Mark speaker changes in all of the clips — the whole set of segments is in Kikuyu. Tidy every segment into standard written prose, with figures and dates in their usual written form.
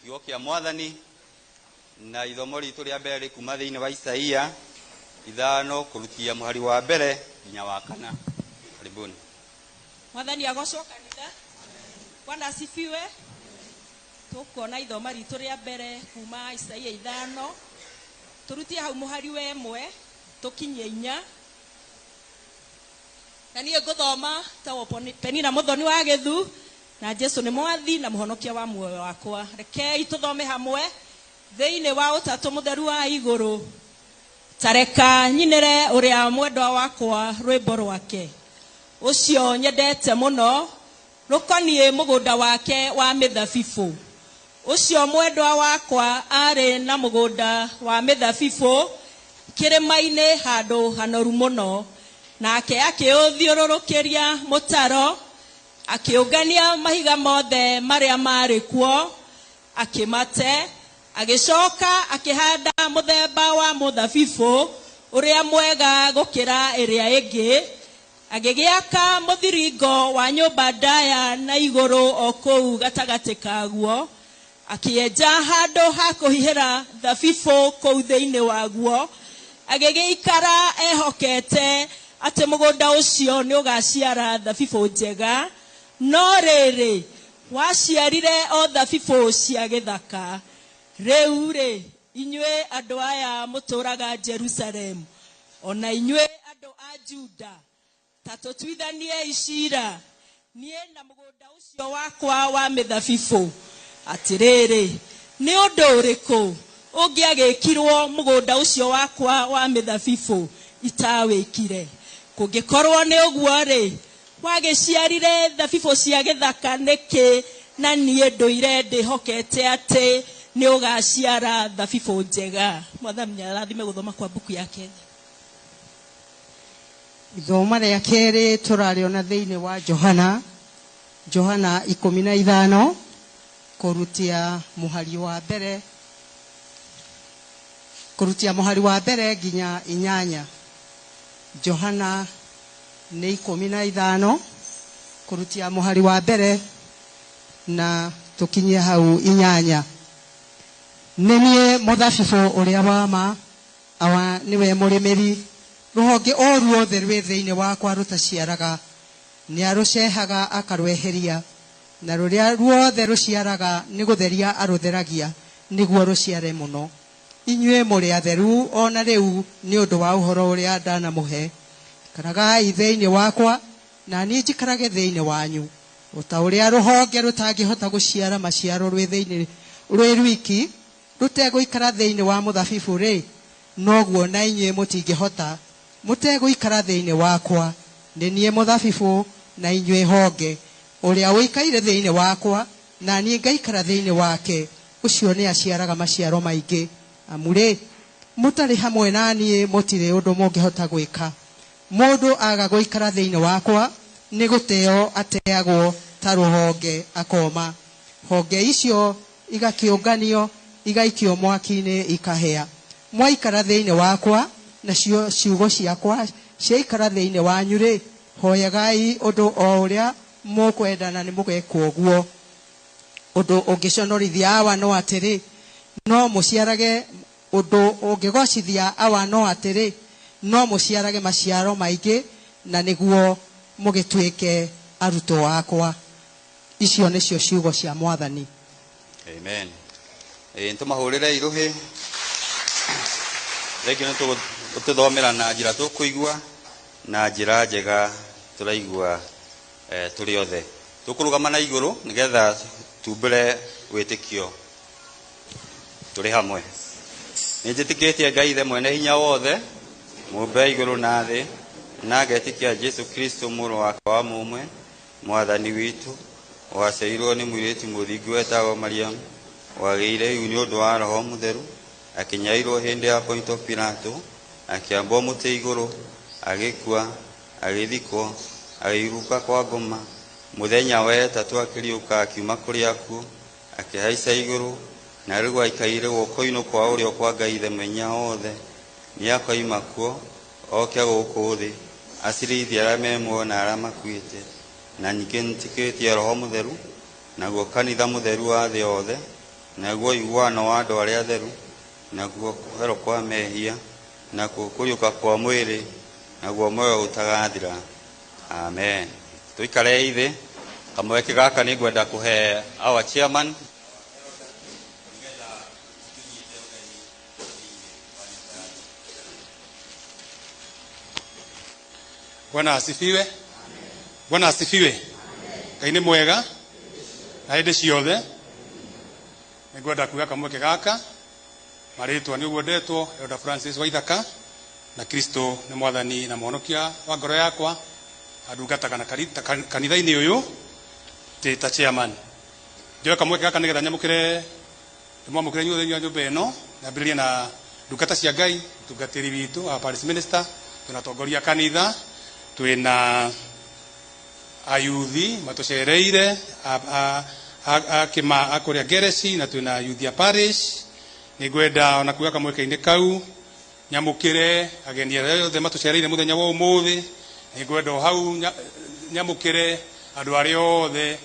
Speaker 1: Kiugo kĩa Mwathani na ithomo ritũ rĩa mbere rĩkuma thĩinĩ wa Isaia 5 kũrutia mũhari wa mbere nginya wa 4. Karibuni.
Speaker 2: Mwathani agocwo kanitha. Bwana asifiwe. Tukuona ithoma ritũ rĩa mbere kuma Isaia 5 turutie hau mũhari wa 1 tukinyie 4. Na niĩ ngũthoma ta Penina Muthoni wa Gĩthu na Jesu nĩ mwathi na mũhonokia wa muoyo wakwa. Rekei tũthome hamwe thĩinĩ wa ũtatũ mũtheru wa igũrũ. Tareka nyinĩre ũrĩa mwendwa wakwa rwĩmbo rwake, ũcio nyendete mũno, rũkoniĩ mũgũnda wake wa mĩthabibũ. Ũcio mwendwa wakwa arĩ na mũgũnda wa mĩthabibũ kĩrĩma-inĩ handũ hanoru mũno, nake akĩũthiũrũrũkĩria mũtaro, akĩũngania mahiga mothe marĩa marĩ kuo, akĩmate, agĩcoka akĩhanda mũthemba wa mũthabibũ ũrĩa mwega gũkĩra ĩrĩa ĩngĩ, agĩgĩaka mũthiringo wa nyũmba ndaya na igũrũ o kũu gatagatĩ kaguo, akĩenja handũ ha kũhihĩra thabibũ kũu thĩinĩ waguo, agĩgĩikara ehokete atĩ mũgũnda ũcio nĩ ũgaciara thabibũ njega, no rĩrĩ waciarire o thabibũ cia gĩthaka. Rĩu rĩ, inyuĩ andũ aya mũtũũraga Jerusalemu, ona inyuĩ andũ a Juda, ta tũtuithaniei ciira niĩ na mũgũnda ũcio wakwa wa mĩthabibũ. Atĩrĩrĩ, nĩ ũndũ ũrĩkũ ũngĩagĩkirwo mũgũnda ũcio wakwa wa mĩthabibũ itawĩkire? Kũngĩkorwo nĩ ũguo rĩ, wagĩciarire thabibũ cia gĩthaka nĩkĩ, na niĩ ndũire ndĩhokete atĩ nĩ ũgaciara thabibũ njega? Mwathani arathime gũthoma kwa mbuku yake.
Speaker 3: Ithoma rĩa kerĩ tũrarĩona thĩinĩ wa Johana, Johana 15 kũrutia mũhari wa mbere, kũrutia mũhari wa mbere nginya 8. Johana nĩ 15 kũrutia mũhari wa mbere na tũkinyie hau 8. Nĩ niĩ mũthabibũ ũrĩa wa ma, awa nĩwe mũrĩmĩri. Rũhonge o ruothe rwĩ thĩinĩ wakwa rũtaciaraga nĩarũcehaga akarweheria, na rũrĩa ruothe rũciaraga nĩ gũtheria arũtheragia nĩguo rũciare mũno. Inyuĩ mũrĩ atheru o na rĩu nĩ ũndũ wa ũhoro ũrĩa ndanamũhe. Ikaragai thĩinĩ wakwa na niĩ njikarage thĩinĩ wanyu. O ta ũrĩa rũhonge rũtangĩhota gũciara maciaro rwĩ thĩinĩ rwĩ rwiki rũtegũikara thĩinĩ wa mũthabibũ rĩ, noguo na inyuĩ mũtingĩhota mũtegũikara thĩinĩ wakwa. Nĩ niĩ mũthabibũ na inyuĩ honge. Ũrĩa ũikaire thĩinĩ wakwa na niĩ ngaikara thĩinĩ wake, ũcio nĩ aciaraga maciaro maingĩ. Amu rĩ, mũtarĩ hamwe na niĩ mũtirĩ ũndũ mũngĩhota gwĩka. Mũndũ aga gũikara thĩinĩ wakwa nĩ gũteo ateagwo ta rũhonge akoma. Honge icio igakĩũnganio igaikio mwaki-inĩ ikahĩa. Mwaikara thĩinĩ wakwa nacio ciugo ciakwa ciaikara thĩinĩ wanyu rĩ, hoyagai ũndũ o ũrĩa mũkwenda na nĩ mũgekwo ũguo. Ũndũ ũngĩconorithia awa no atĩrĩ, no mũciarage, ũndũ ũngĩgocithia awa no atĩrĩ, no mũciarage maciaro maingĩ na nĩguo mũgĩtuĩke arutwo akwa. Icio nĩcio ciugo cia Mwathani.
Speaker 1: Amen. Tũmahũrĩre irũhĩ. Rĩngĩ nĩ tũgũthomera na njĩra tũkũigua na njĩra njega tũraigua tũrĩ othe. Tũkũrũgama na igũrũ nĩgetha tumbũre wĩtĩkio tũrĩ hamwe. Nĩ njĩtĩkĩtie Ngai Ithe mwene hinya wothe, mũmbe igũrũ na thĩ, na ngetĩkia Jesu Kristo mũrũ wake wa mũmwe, Mwathani witũ, waciarirwo nĩ mũirĩtu mũthingu wetagwo Mariamu, wagĩire ihu nĩ ũndũ wa Roho Mũtheru, akĩnyarirwo hĩndĩ ya Ponto Pilato, akĩambwo mũtĩ igũrũ, agĩkua, agĩthikwo, agĩikũrũka kwa ngoma. Mũthenya wa ĩtatũ akĩriũka akiuma kũrĩ akuũ, akĩhaica igũrũ, na rĩu aikaire guoko-inĩ kwa ũrĩo kwa Ngai Ithe mwene wothe. Nĩakoima kuo oke gũkũ thĩ, acirithie arĩa me muoyo na arĩa makuĩte. Na ningĩ nĩtĩkĩtie Roho Mũtheru, Naguo kanitha mũtheru wa thĩ yothe, naguo ũiguano wa andũ arĩa atheru, naguo kũherwo kwa mehia, nakuo kũriũka kwa mwĩrĩ, naguo muoyo ũtagathira. Amen. Tũikare thĩ. Kamweke gaka nĩ ngwenda kũhe our chairman.
Speaker 4: Bwana asifiwe. Bwana asifiwe. Ngai nĩ mwega na hĩndĩ ciothe. Nĩngwenda kuga kamweke gaka marĩtwa nĩ ũguo ndetwo Elder Francis Waithaka, na Kristo nĩ mwathani na mũhonokia wa ngoro yakwa. Andungataga na kanitha-inĩ ũyũ ndĩ ta chairman. Njoe kamweke gaka nĩgetha nyamũkĩre ndĩmwamũkĩre inyuothe thĩinĩ wa nyũmba ĩno, nyambĩrĩrie na ndungata cia Ngai, mũtungatĩri witũ wa parish minister, twĩna atongoria kanitha, twĩna ayuthi matũcereire a kũrĩa Ngereci, na twĩna yuthi a parish. Nĩngwenda ona kuga kamweke-inĩ kau nyamũkĩre ageni arĩa othe matũcereire mũthenya wa ũmũthĩ. Nĩngwenda o hau nyamũkĩre andũ arĩa othe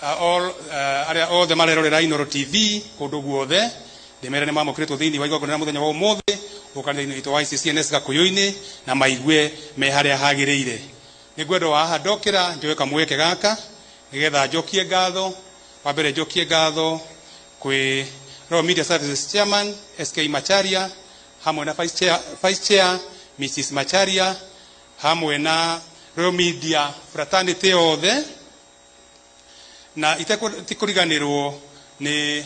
Speaker 4: arĩa othe marerorera Inooro TV kũndũ guothe, ndĩmere nĩ mamũkĩrĩtwo thĩinĩ wa igongona rĩa mũthenya wa ũmũthĩ gũkanitha-inĩ witũ wa ICCNS Gakũyũ-inĩ, na maigue me harĩa hagĩrĩire. Nĩngwenda o haha ndokĩra njoe kamweke gaka nĩgetha njokie ngatho. Wa mbere njokie ngatho kwĩ Royal Media Services Chairman SK Macharia, hamwe na Vice Chair Mrs Macharia, hamwe na Royal Media Fraternity yothe, na itekũriganĩrwo nĩ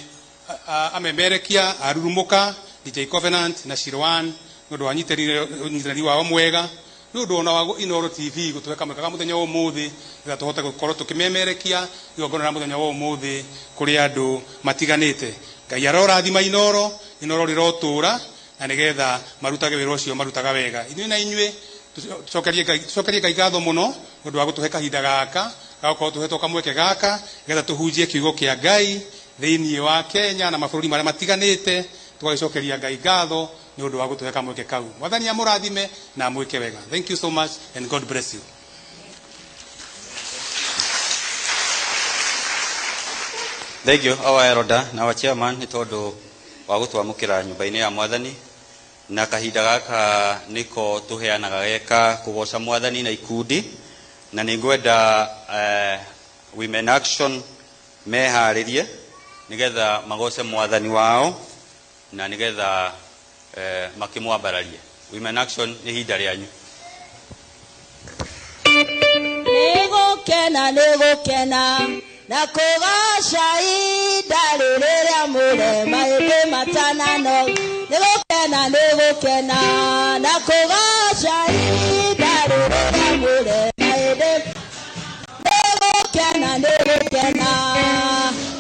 Speaker 4: amemerekia arurumuka DJ Covenant na Shirwan nĩ ũndũ wa ũnyitanĩri wao mwega, nĩ ũndũ ona wa Inooro TV gũtũhe kamweke ka mũthenya wa ũmũthĩ nĩgetha tũhote gũkorwo tũkĩmemerekia igongona rĩa mũthenya wa ũmũthĩ kũrĩ andũ matiganĩte. Ngai arorathima Inooro, Inooro rĩrotũra, na nĩgetha marutage wĩra ũcio marutaga wega. Ithuĩ na inyuĩ tũcokerie Ngai ngatho mũno nĩ ũndũ wa gũtũhe kahinda gaka ga gũkorwo tũhetwo kamweke gaka nĩgetha tũhunjie kiugo kĩa Ngai thĩinĩ wa Kenya na mabũrũri marĩa matiganĩte. Tũgagĩcokeria Ngai ngatho nĩ ũndũ wa gũtũhe kamweke kau. Mwathani amũrathime na amwĩke wega. Thank you so much and God bless you.
Speaker 1: Thank you our elder na our chairman nĩ tondũ wa gũtwamũkĩra nyũmba-inĩ ya mwathani, na kahinda gaka nĩko tũheanaga geka kũgoca mwathani na ikundi, na nĩngwenda Women Action meharĩrie nĩgetha magoce mwathani wao na nĩgetha makĩmwambararie. Women Action nĩ ihinda rĩanyu.
Speaker 5: Nĩgũkena, nĩgũkena na kũgoca ihinda rĩrĩa mũrema ĩndĩ matanano. Nĩgũkena, nĩgũkena na kũgoca ihinda rĩrĩa mũrema ĩndĩ. Nĩgũkena, nĩgũkena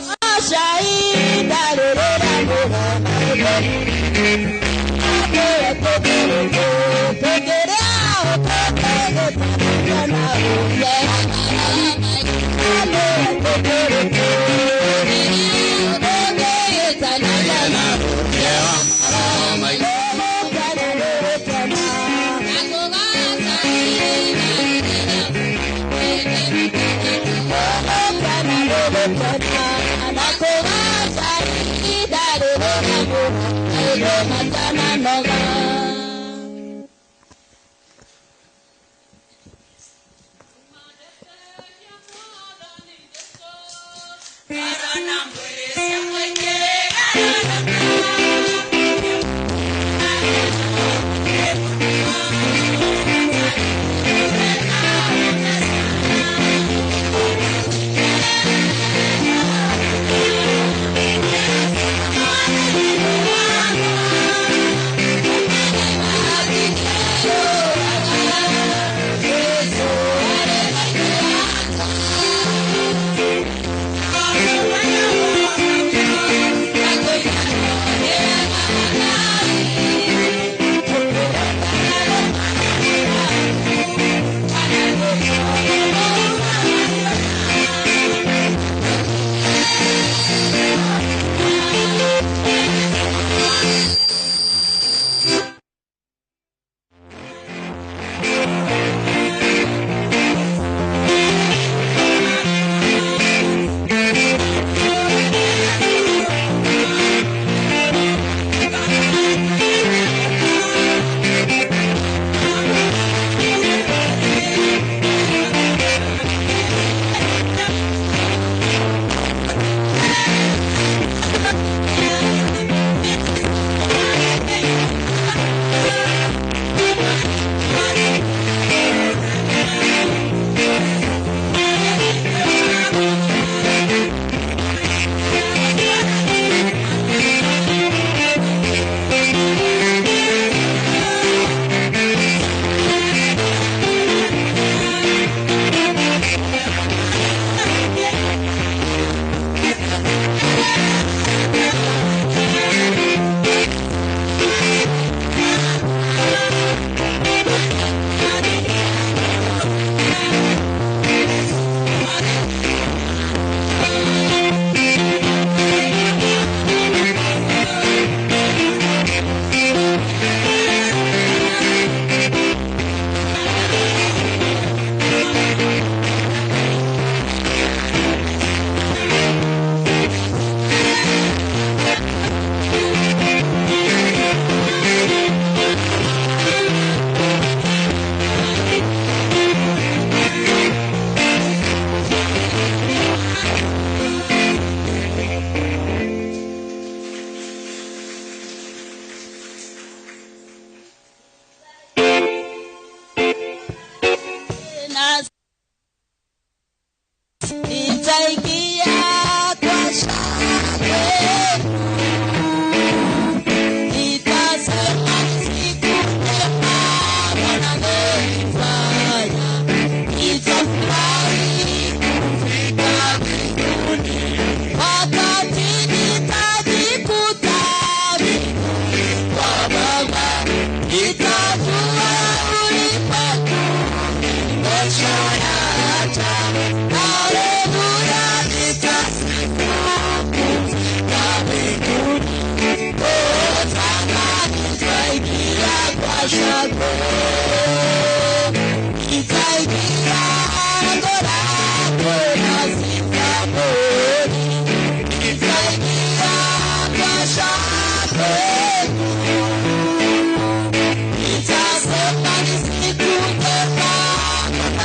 Speaker 5: goca ihinda rĩrĩa mũrema ĩndĩ.
Speaker 6: Thank you.
Speaker 5: Nitasema nisikute kama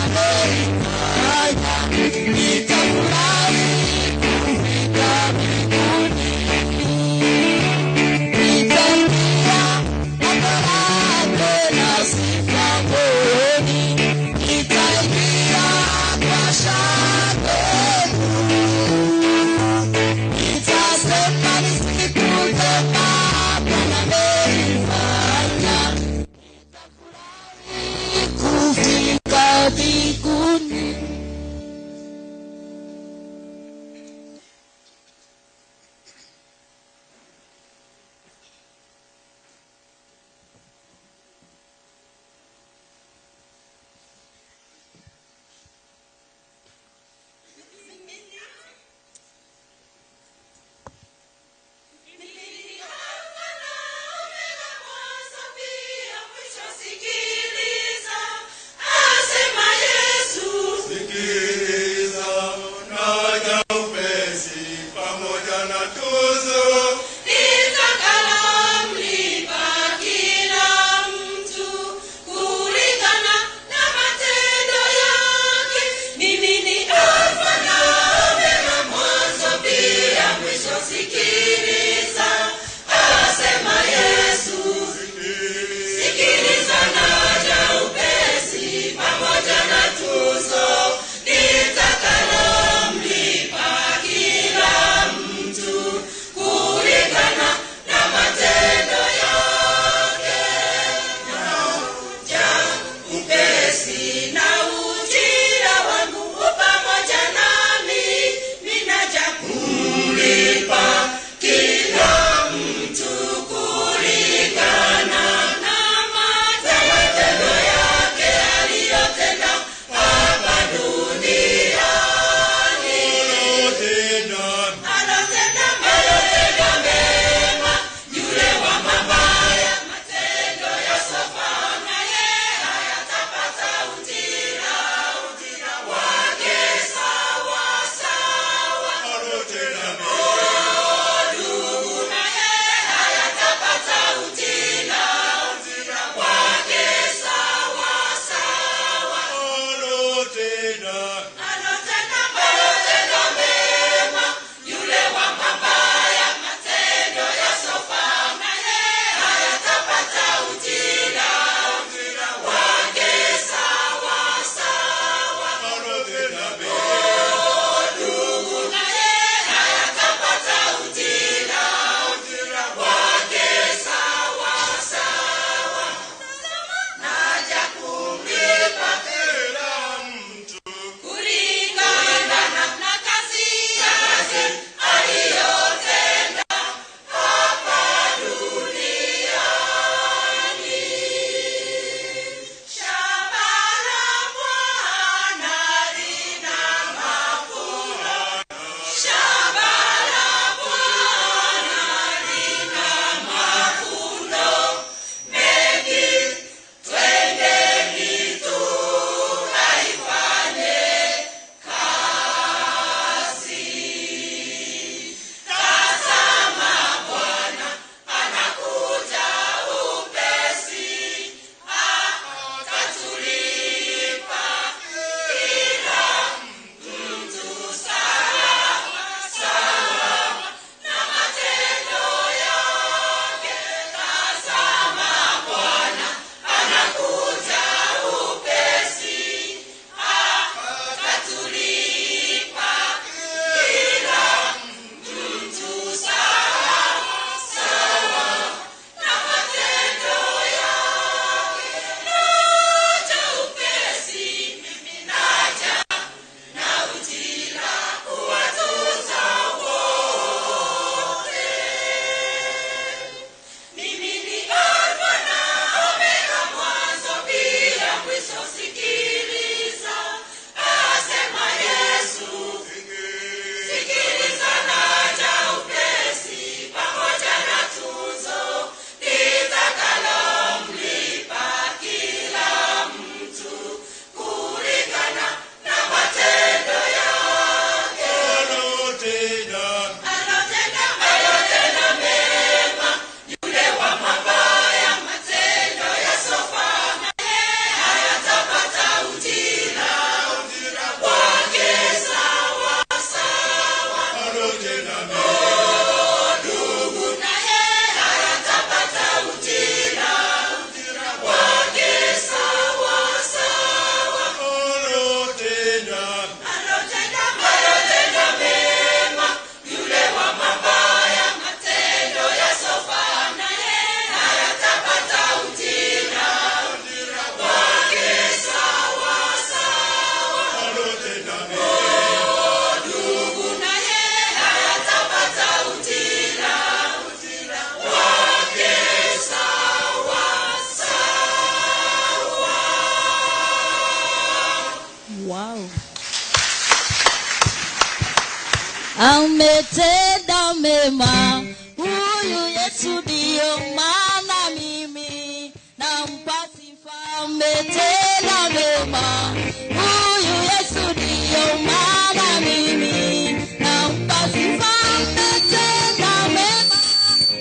Speaker 5: Ametenda mema huyu Yesu, ndio maana mimi nampa sifa. Ametenda mema huyu Yesu, ndio maana mimi nampa sifa. Ametenda mema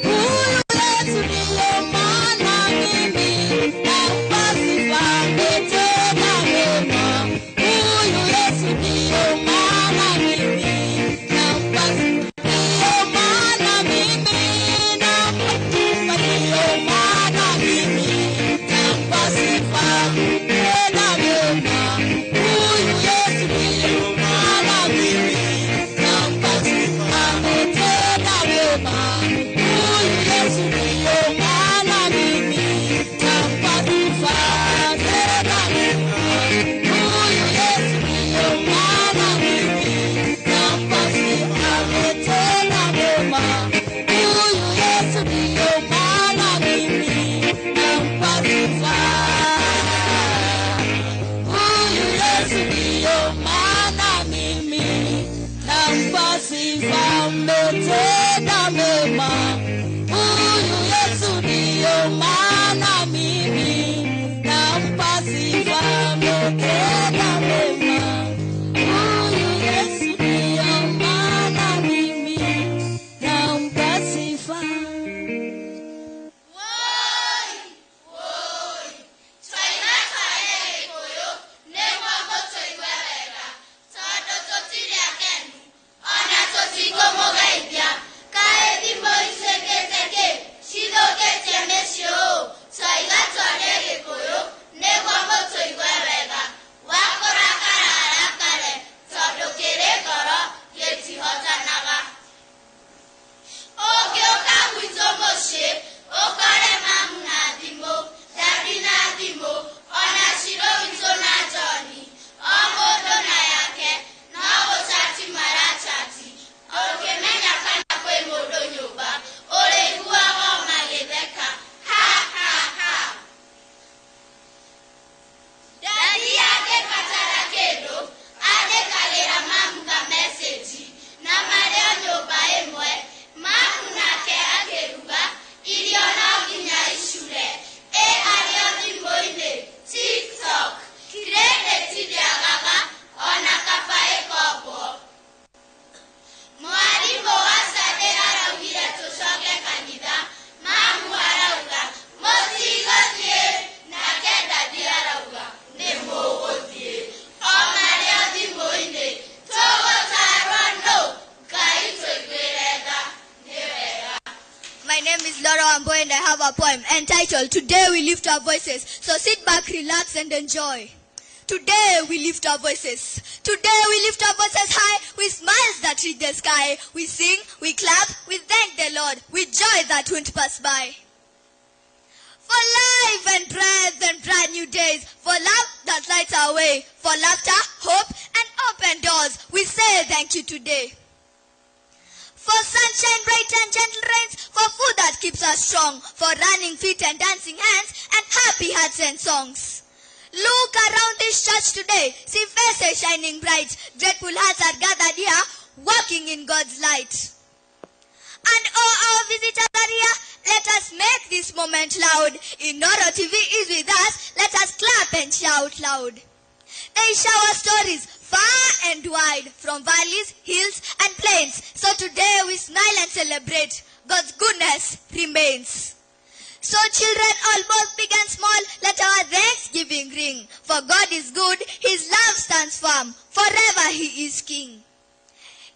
Speaker 5: huyu Yesu, ndio maana mimi nampa sifa. Ametenda mema huyu Yesu, ndio maana mimi nampa sifa. Ndio maana mimi nampa sifa. Ndio maana mimi nampa sifa. Tena mema huyu Yesu, ndio maana mimi nampa sifa. Ametenda mema huyu Yesu, ndio maana mimi nampa sifa. Tena mema huyu Yesu, ndio maana mimi nampa sifa. Ametenda mema huyu Yesu, ndio maana mimi nampa sifa. Huyu Yesu ndio maana mimi nampa sifa. Ametenda mema huyu Yesu, ndio maana mimi nampa sifa. Ametenda mema huyu Yesu, ndio maana mimi nampa sifa.
Speaker 6: Woi, woi, twaina twaria Gĩkũyũ nĩguo mũtũigue wega, tondũ tũtirĩ akenu ona tũtikũmũgeithia. Kaĩ thimũ ituĩkĩte kĩ cithũkĩtie mĩciĩ ũũ? Twaiga twarie Gĩkũyũ nĩguo mũtũigue wega. Wakũrakara arakare tondũ kĩrĩ ngoro gĩtihotanaga. Ũngĩũka gwitũ mũciĩ ũkore mamu na thimũ, dadi na thimũ, ona Shiro witũ na Johni, o mũndũ na yake, no gũchati marachati. Ũngĩmenya kana kwĩ mũndũ nyũmba, ũrĩiguaga o magĩtheka ha ha ha. Dadi angĩbatara kĩndũ, andĩkagĩra mamu ka message, na marĩ o nyũmba ĩmwe. Mamu nake akĩruga, irio no nginya icure. Ĩ arĩ o thimũ-inĩ, TikTok, credit ndĩagaga, ona kaba ĩkombwo. Mwarimũ wa Sunday araugire tũcoke kanitha, mamu arauga mũtigũthiĩ, nake dadi arauga nĩ mũgũthiĩ. O marĩ o thimũ-inĩ, tũgũtarwo nũ? Ngai tũiguĩre tha, nĩ wega.
Speaker 7: My name is Laura Ambo and I have a poem entitled Today We Lift Our Voices. So sit back, relax and enjoy. Today we lift our voices. Today we lift our voices high with smiles that reach the sky. We sing, we clap, we thank the Lord with joy that won't pass by. For life and breath and brand new days, for love that lights our way, for laughter, hope and open doors, we say thank you today. For sunshine bright and gentle rains, for food that keeps us strong, for running feet and dancing hands, and happy hearts and songs. Look around this church today, see faces shining bright, grateful hearts are gathered here, walking in God's light. And all our visitors are here, let us make this moment loud. Inoro TV is with us, let us clap and shout loud. They shower stories far and wide, from valleys, hills, and plains. So today we smile and celebrate. God's goodness remains. So children, all both big and small, let our thanksgiving ring. For God is good, His love stands firm. Forever He is King.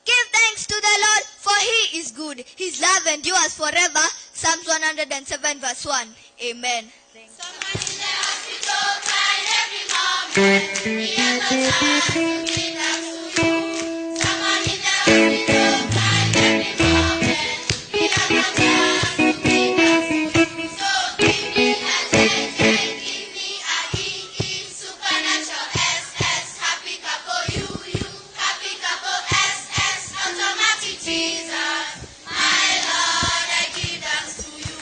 Speaker 7: Give thanks to the Lord, for He is good. His love endures forever. Psalms 107 verse 1. Amen.
Speaker 6: Someone in the hospital crying every moment. He has a child to give thanks to you. Someone in the hospital crying every moment. He has a child to give thanks to you. So give me a J, J, give me a E, E, supernatural S, S, happy couple U, U, happy couple S, S, automatic Jesus. My Lord, I give thanks to you.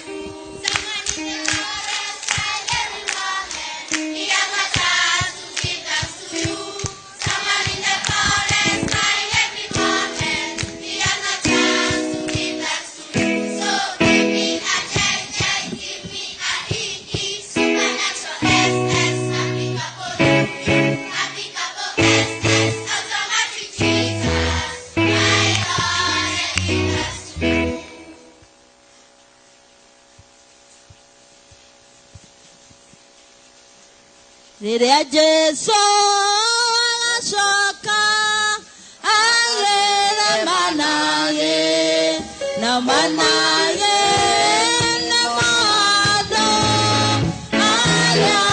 Speaker 6: Someone in the forest cried every moment. He has a chance to give thanks to you. Someone in the
Speaker 5: Rĩrĩa Jesu agacoka agĩre manage na manage na mado arĩa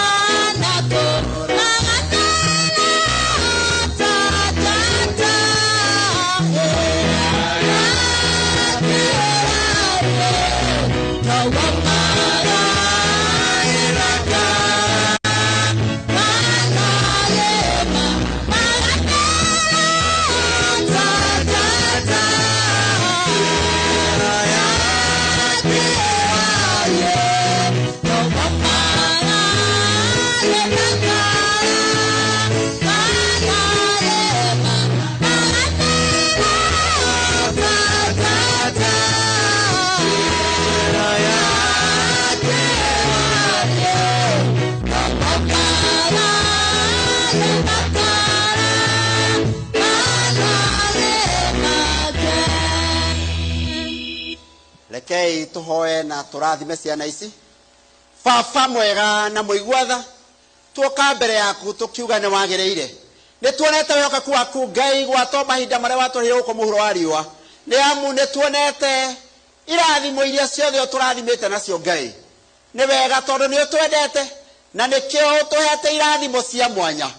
Speaker 5: nakũmagatana ta tata
Speaker 8: Rekei tuhoe na turathime ciana ici. Baba mwega na mũigua tha, tuoka mbere yaku tukiuga nĩ wagĩrĩire. Nĩ tuonete wĩhokeku waku Ngai gwato mahinda marĩa watũrĩire gũkũ mũhuro wa riũa. Nĩ amu nĩ tuonete irathimo iria ciothe ũtũrathimĩte nacio Ngai. Nĩ wega tondũ nĩ ũtwendete na nĩkĩo ũtũhete irathimo cia mwanya.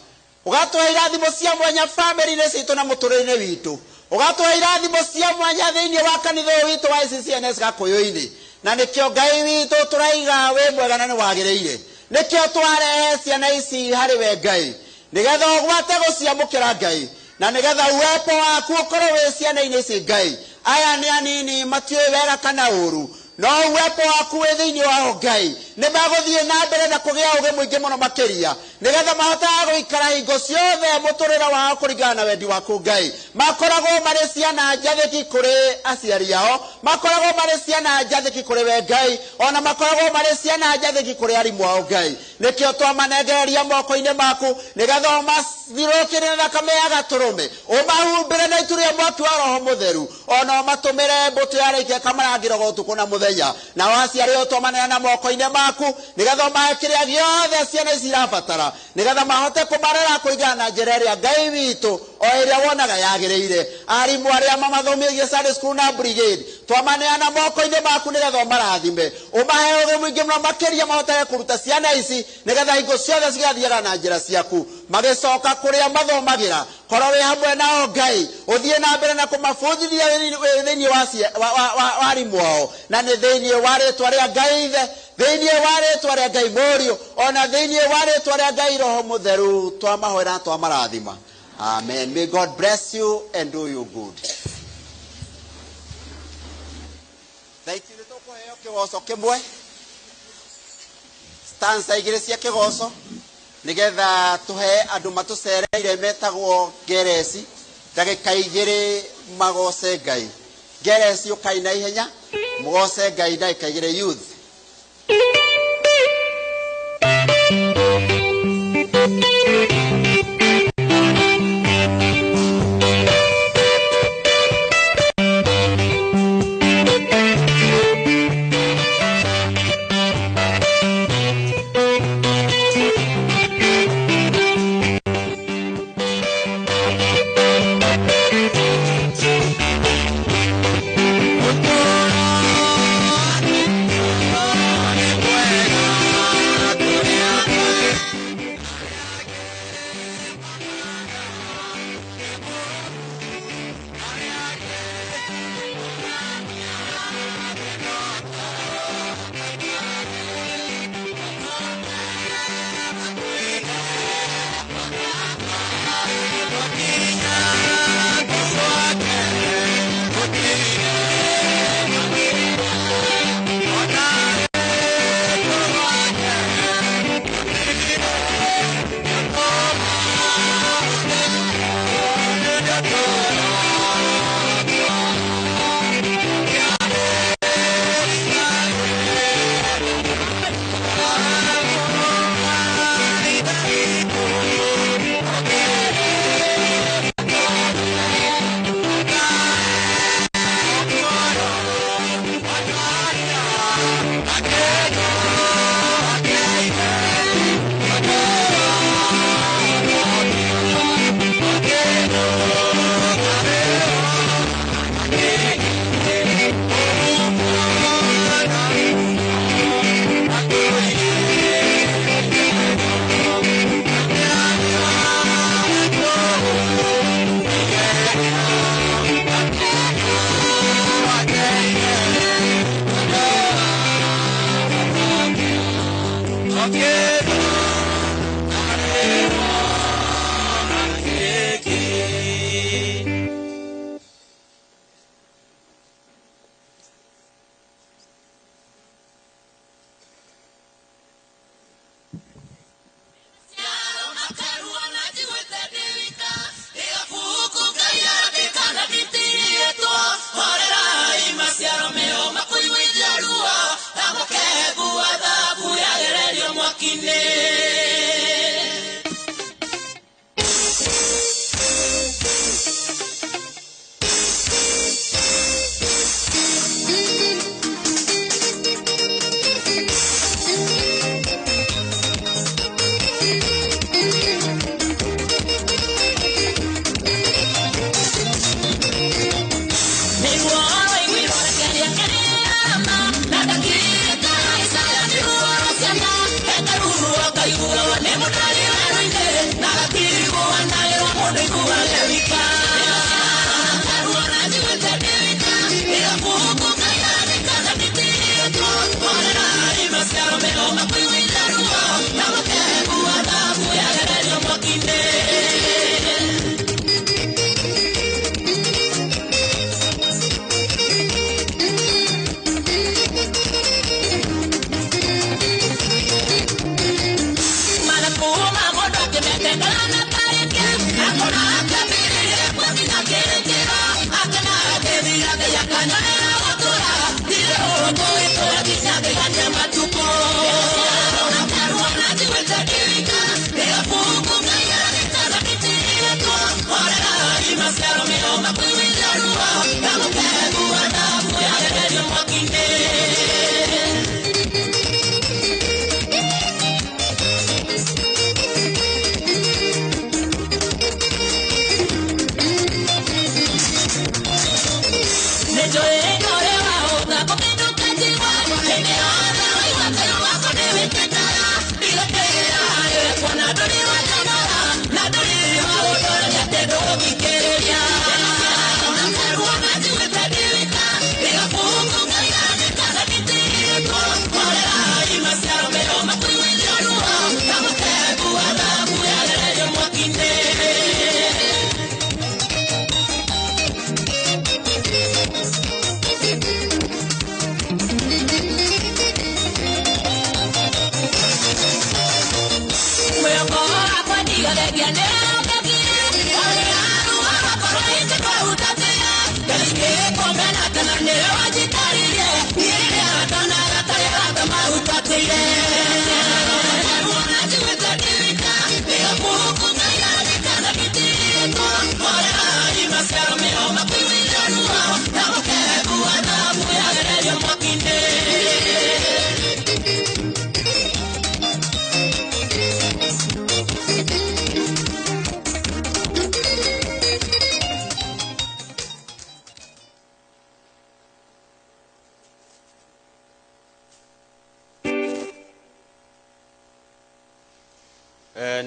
Speaker 8: Ũgatũhe irathimo cia mwanya bamĩrĩ-inĩ citũ na mũtũrĩre-inĩ witũ. Ũgatũhe irathimo cia mwanya thĩinĩ wa kanitha ũyũ witũ wa ICCNS Gakũyũ-inĩ. Na nĩkĩo Ngai witũ tũraiga wĩ mwega na nĩ wagĩrĩire. Nĩkĩo twarehe ciana ici harĩ we Ngai, nĩgetha ũgwate gũciamũkĩra Ngai, na nĩgetha uwepo waku ũkorwo wĩ ciana-inĩ ici Ngai. Aya nĩ anini matiũĩ wega kana ũru, no uwepo waku wĩ thĩinĩ wao Ngai, nĩ magũthiĩ na mbere na kũgĩa ũgĩ mũingĩ mũno makĩria, nĩgetha mahotaga gũikara hingo ciothe mũtũrĩre wao kũringana na wendi waku Ngai. Makoragwo marĩ ciana njathĩki kũrĩ aciari ao, makoragwo marĩ ciana njathĩki kũrĩ we Ngai, ona makoragwo marĩ ciana njathĩki kũrĩ arimũ ao Ngai. Nĩkĩo twamanengereria moko-inĩ maku, nĩgetha ũmathirũkĩre na thakame ya gatũrũme, ũmahumbĩre na itu rĩa mwaki wa Roho Mũtheru, ona ũmatũmĩre mbũtũ ya araika ĩkamarangĩraga ũtukũ na mũthenya. Nao aciari ao twamaneana moko-inĩ maku, nĩgetha ũmahe kĩrĩa gĩothe ciana ici irabatara, nĩgetha mahote kũmarera kũringana na njĩra ĩrĩa Ngai witũ o ĩrĩa wonaga yagĩrĩire. Arimũ arĩa mamathomithagia Sunday school na brigade, twamaneana moko-inĩ maku nĩgetha ũmarathime, ũmahe ũgĩ mũingĩ mũno makĩria mahotage kũruta ciana ici, nĩgetha hingo ciothe cigathiaga na njĩra ciaku. Magĩcoka kũrĩa mathomagĩra, korwo wĩ hamwe nao Ngai, ũthiĩ na mbere na kũmabundithia thĩinĩ wa arimũ ao, na nĩ thĩinĩ wa rĩtwa rĩa Ngai Ithe, thĩinĩ wa rĩtwa rĩa Ngai Mũriũ, ona thĩinĩ wa rĩtwa rĩa Ngai Roho Mũtheru, twamahoera na twamarathima. Amen. May God bless you and do you good. Thaa ici nĩ tũkũheo kĩgoco kĩmwe, stanza igĩrĩ cia kĩgoco, nĩgetha tũhe andũ matũcereire metagwo Ngereci ndagĩka igĩrĩ magoce Ngai. Ngereci ũkai na ihenya mũgoce Ngai ndagĩka igĩrĩ youth.
Speaker 6: Thank you.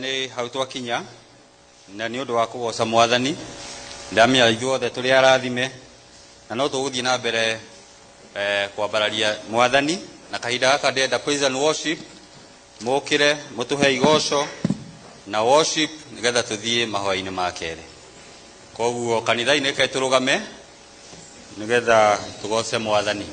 Speaker 1: Nĩ hau twakinya na nĩ ũndũ wa kũgoca mwathani ndamenya ithuothe tũrĩ arathime na no tũgũthiĩ na mbere kwambararia mwathani na kahinda gaka ndĩrenda praise and worship mũkĩre mũtũhe igoco na worship nĩgetha tũthiĩ mahoya-inĩ ma kerĩ. Koguo kanitha-inĩ reke tũrũgame nĩgetha tũgoce mwathani.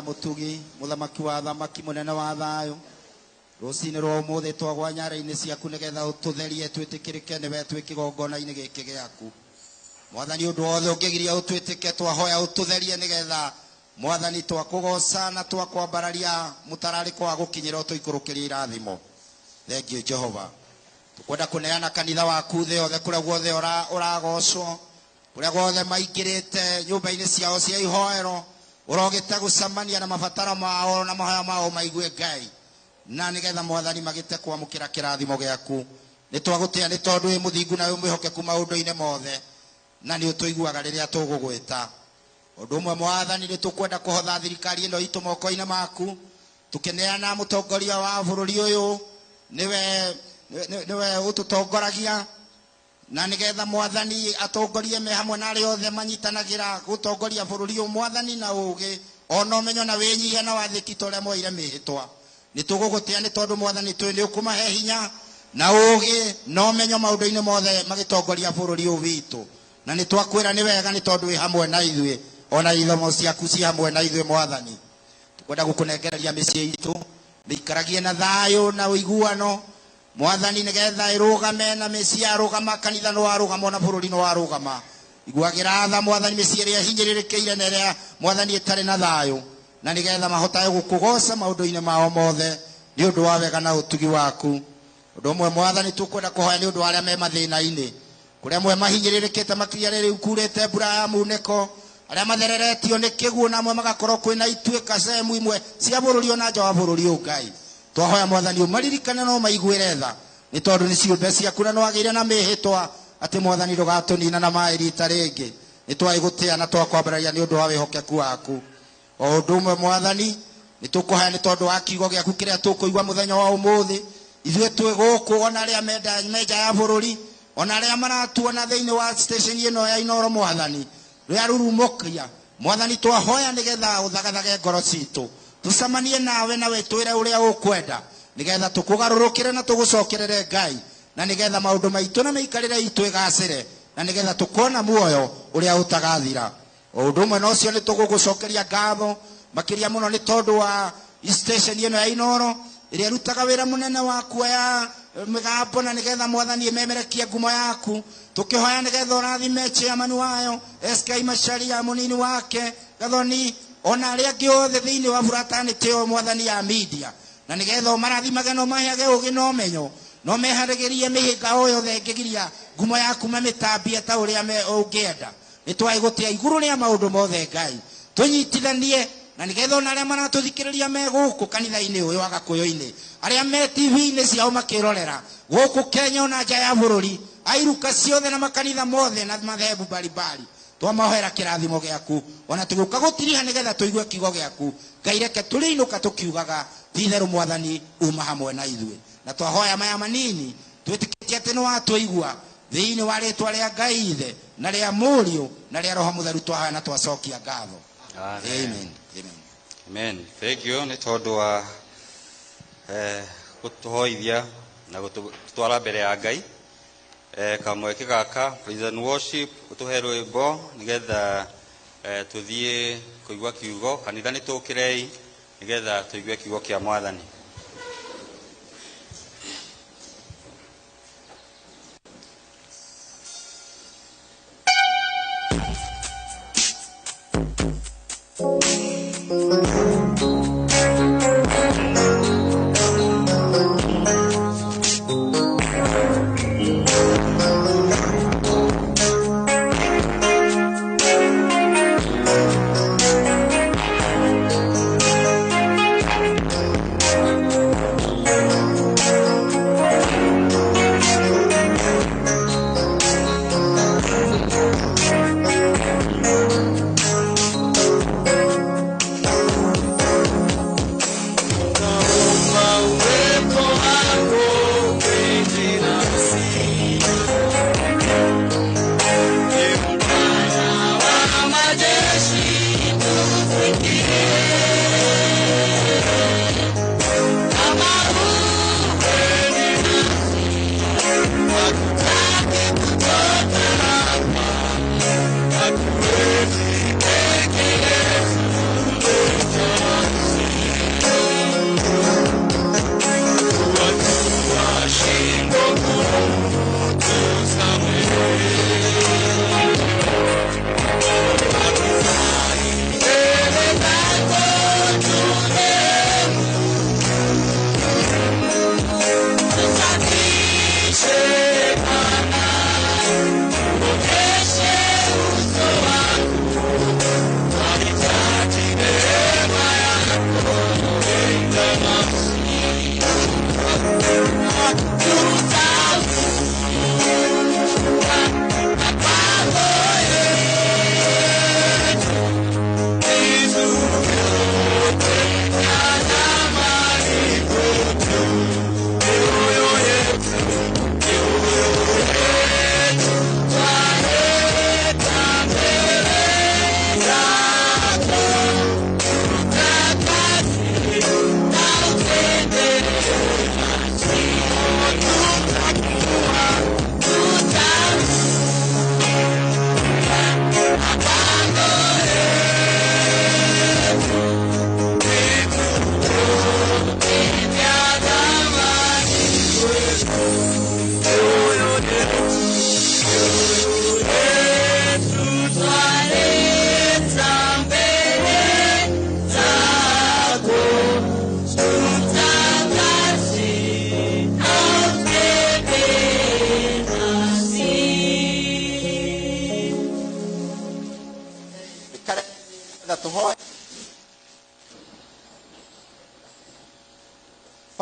Speaker 9: mũtugi, mũthamaki wa thamaki, mũnene wa thayũ. Rũcinĩ rwa ũmũthĩ twagwa nyara-inĩ ciaku nĩgetha ũtũtherie twĩtĩkĩrĩke nĩwe twĩ kĩgongona-inĩ gĩkĩ gĩaku. Mwathani, ũndũ wothe ũngĩgiria ũtwĩtĩke, twahoya ũtũtherie nĩgetha Mwathani twakũgoca na twakwambararia mũtararĩko wa gũkinyĩra ũtũikũrũkĩrie irathimo. Thank you Jehova. Tukwenda kũneana kanitha waku thĩ yothe kũrĩa guothe ũragocwo, kũrĩa guothe maingĩrĩte nyũmba-inĩ ciao cia ihoero, ũrogĩte gũcemania na mabataro mao na mahoya mao maigue Ngai, na nĩgetha Mwathani magĩte kwamũkĩra kĩrathimo gĩaku. Nĩ twagũtĩa nĩ tondũ wĩ mũthingu na wĩ mwĩhokeku maũndũ-inĩ mothe, na nĩ ũtũiguaga rĩrĩa tũgũgwĩta. Ũndũ ũmwe Mwathani, nĩ tũkwenda kũhotha thirikari ĩno itũ moko-inĩ maku, tũkĩneana mũtongoria wa bũrũri ũyũ nĩwe ũtũtongoragia, na nĩgetha Mwathani atongorie me hamwe na arĩa othe manyitanagĩra gũtongoria bũrũri ũyũ Mwathani na ũũgĩ ona ũmenyo na wĩnyihia na wathĩki ta ũrĩa moire mĩhĩtwa. Nĩ tũgũgũtĩa nĩ tondũ Mwathani twĩ nĩ ũkũmahe hinya na ũũgĩ na ũmenyo maũndũ-inĩ mothe magĩtongoria bũrũri ũyũ witũ, na nĩ twakwĩra nĩ wega nĩ tondũ wĩ hamwe na ithuĩ, ona ithomo ciaku ci hamwe na ithuĩ Mwathani. Tũkwenda gũkũnengereria mĩciĩ itũ mĩikaragie na thayũ na ũiguano Mwathani, nĩgetha ĩrũgame na mĩciĩ yarũgama, kanitha nĩ warũgama ona bũrũri nĩ warũgama. Iguagĩra tha Mwathani mĩciĩ ĩrĩa ĩhinyĩrĩrĩkĩire na ĩrĩa Mwathani ĩtarĩ na thayũ, na nĩgetha mahotage gũkũgoca maũndũ-inĩ mao mothe nĩ ũndũ wa wega na ũtugi waku. Ũndũ ũmwe Mwathani tũkwenda kũhoya nĩ ũndũ wa arĩa me mathĩna-inĩ, kũrĩa amwe mahinyĩrĩrĩkĩte makĩria rĩrĩ kurĩte mbura ya munĩko, arĩa mathereretio nĩ kĩguũ na amwe magakorwo kwĩna ituĩka sehemu imwe cia bũrũri ona nja wa bũrũri ũyũ Ngai. Twahoya Mwathani ũmaririkane no maiguĩre tha, nĩ tondũ nĩ ciũmbe ciaku na nĩwagĩire na mĩhĩtwa atĩ Mwathani ndũgatũnina na maĩ rita rĩngĩ. Nĩ twaĩgũtĩa na twakwambararia nĩ ũndũ wa wĩhokeku waku. O ũndũ ũmwe Mwathani nĩ tũkũhoya nĩ tondũ wa kiugo gĩaku kĩrĩa tũkũigua mũthenya wa ũmũthĩ. Ithuĩ twĩ gũkũ ona arĩa menja ya bũrũri, ona arĩa maratuona thĩinĩ wa station ĩno ya Inooro Mwathani rĩa rurumũkia Mwathani, twahoya nĩgetha ũthagathage ngoro citũ, tũcemanie nawe na wĩtwĩre ũrĩa ũkwenda, nĩgetha tũkũgarũrũkĩre na tũgũcokerere Ngai, na nĩgetha maũndũ maitũ na mĩikarĩre itũ ĩgacĩre, na nĩgetha tũkona muoyo ũrĩa ũtagathira. O ũndũ ũmwe na ũcio nĩ tũgũgũcokeria ngatho makĩria mũno nĩ tondũ wa station ĩno ya Inooro ĩrĩa ĩrutaga wĩra mũnene wa kuoya mĩgambo, na nĩgetha Mwathani ĩmemerekie ngumo yaku. Tũkĩhoya nĩgetha ũrathime chairman wayo SK Macharia, mũnini wake Gathoni, ona arĩa angĩ othe thĩinĩ wa fraternity ĩyo Mwathani ya media, na nĩgetha ũmarathimage na ũmaheage ũũgĩ na ũmenyo, na ũmeharĩrĩrie mĩhĩnga o yothe ĩngĩgiria ngumo yaku mamĩtambie ta ũrĩa ũngĩenda. Nĩ twaĩgũtĩa igũrũ rĩa maũndũ mothe Ngai, tũnyitithanie na nĩgetha ona arĩa maratũthikĩrĩria me gũkũ kanitha-inĩ ũyũ wa Gakũyũ-inĩ, arĩa me TV-inĩ ciao makĩrorera gũkũ Kenya ona nja ya bũrũri, airuka ciothe na makanitha mothe na mathehebu mbalimbali, twamahoera kĩrathimo gĩaku, ona tũgĩũka gũtiriha nĩgetha tũigue kiugo gĩaku. Ngai reke tũrĩinũka tũkiugaga ti-itherũ Mwathani uma hamwe na ithuĩ. Na twahoya maya manini twĩtĩkĩtie atĩ nĩwatũigua, thĩinĩ wa rĩtwa rĩa Ngai Ithe na rĩa Mũriũ na rĩa Roho Mũtheru twahoya na twacokia ngatho.
Speaker 1: Amen.
Speaker 9: Amen. Amen.
Speaker 1: Amen. Thank you nĩ tondũ wa gũtũhoithia na gũtũtwara mbere ya Ngai. Kamweke gaka praise and worship ũtũhe rwĩmbo nĩgetha tũthiĩ kũigua kiugo. Kanitha nĩ tũkĩrei nĩgetha tũigue kiugo kĩa Mwathani.
Speaker 6: Thank you.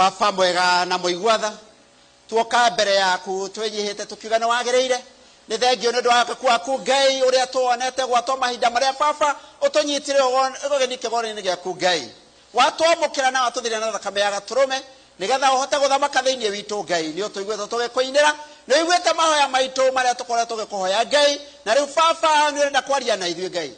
Speaker 8: Baba mwega na mũigua tha, tuoka mbere yaku twĩnyihĩte tũkiuga nĩ wagĩrĩire. Nĩ thengio nĩ ũndũ wa waku waku Ngai, ũrĩa tuonete gwatwo mahinda marĩa baba ũtũnyitire ũgeni kĩgongona-inĩ gĩaku Ngai, watwamũkĩra na watũthiria na thakame ya gatũrũme nĩgetha ũhote gũthamaka thĩinĩ witũ. Ngai, nĩ ũtũiguĩte tũgĩkũinĩra, nĩ ũiguĩte mahoya maitũ marĩa tũkoretwo tũgĩkũhoya Ngai, na rĩu baba nĩ ũrenda kwaria na ithuĩ. Ngai,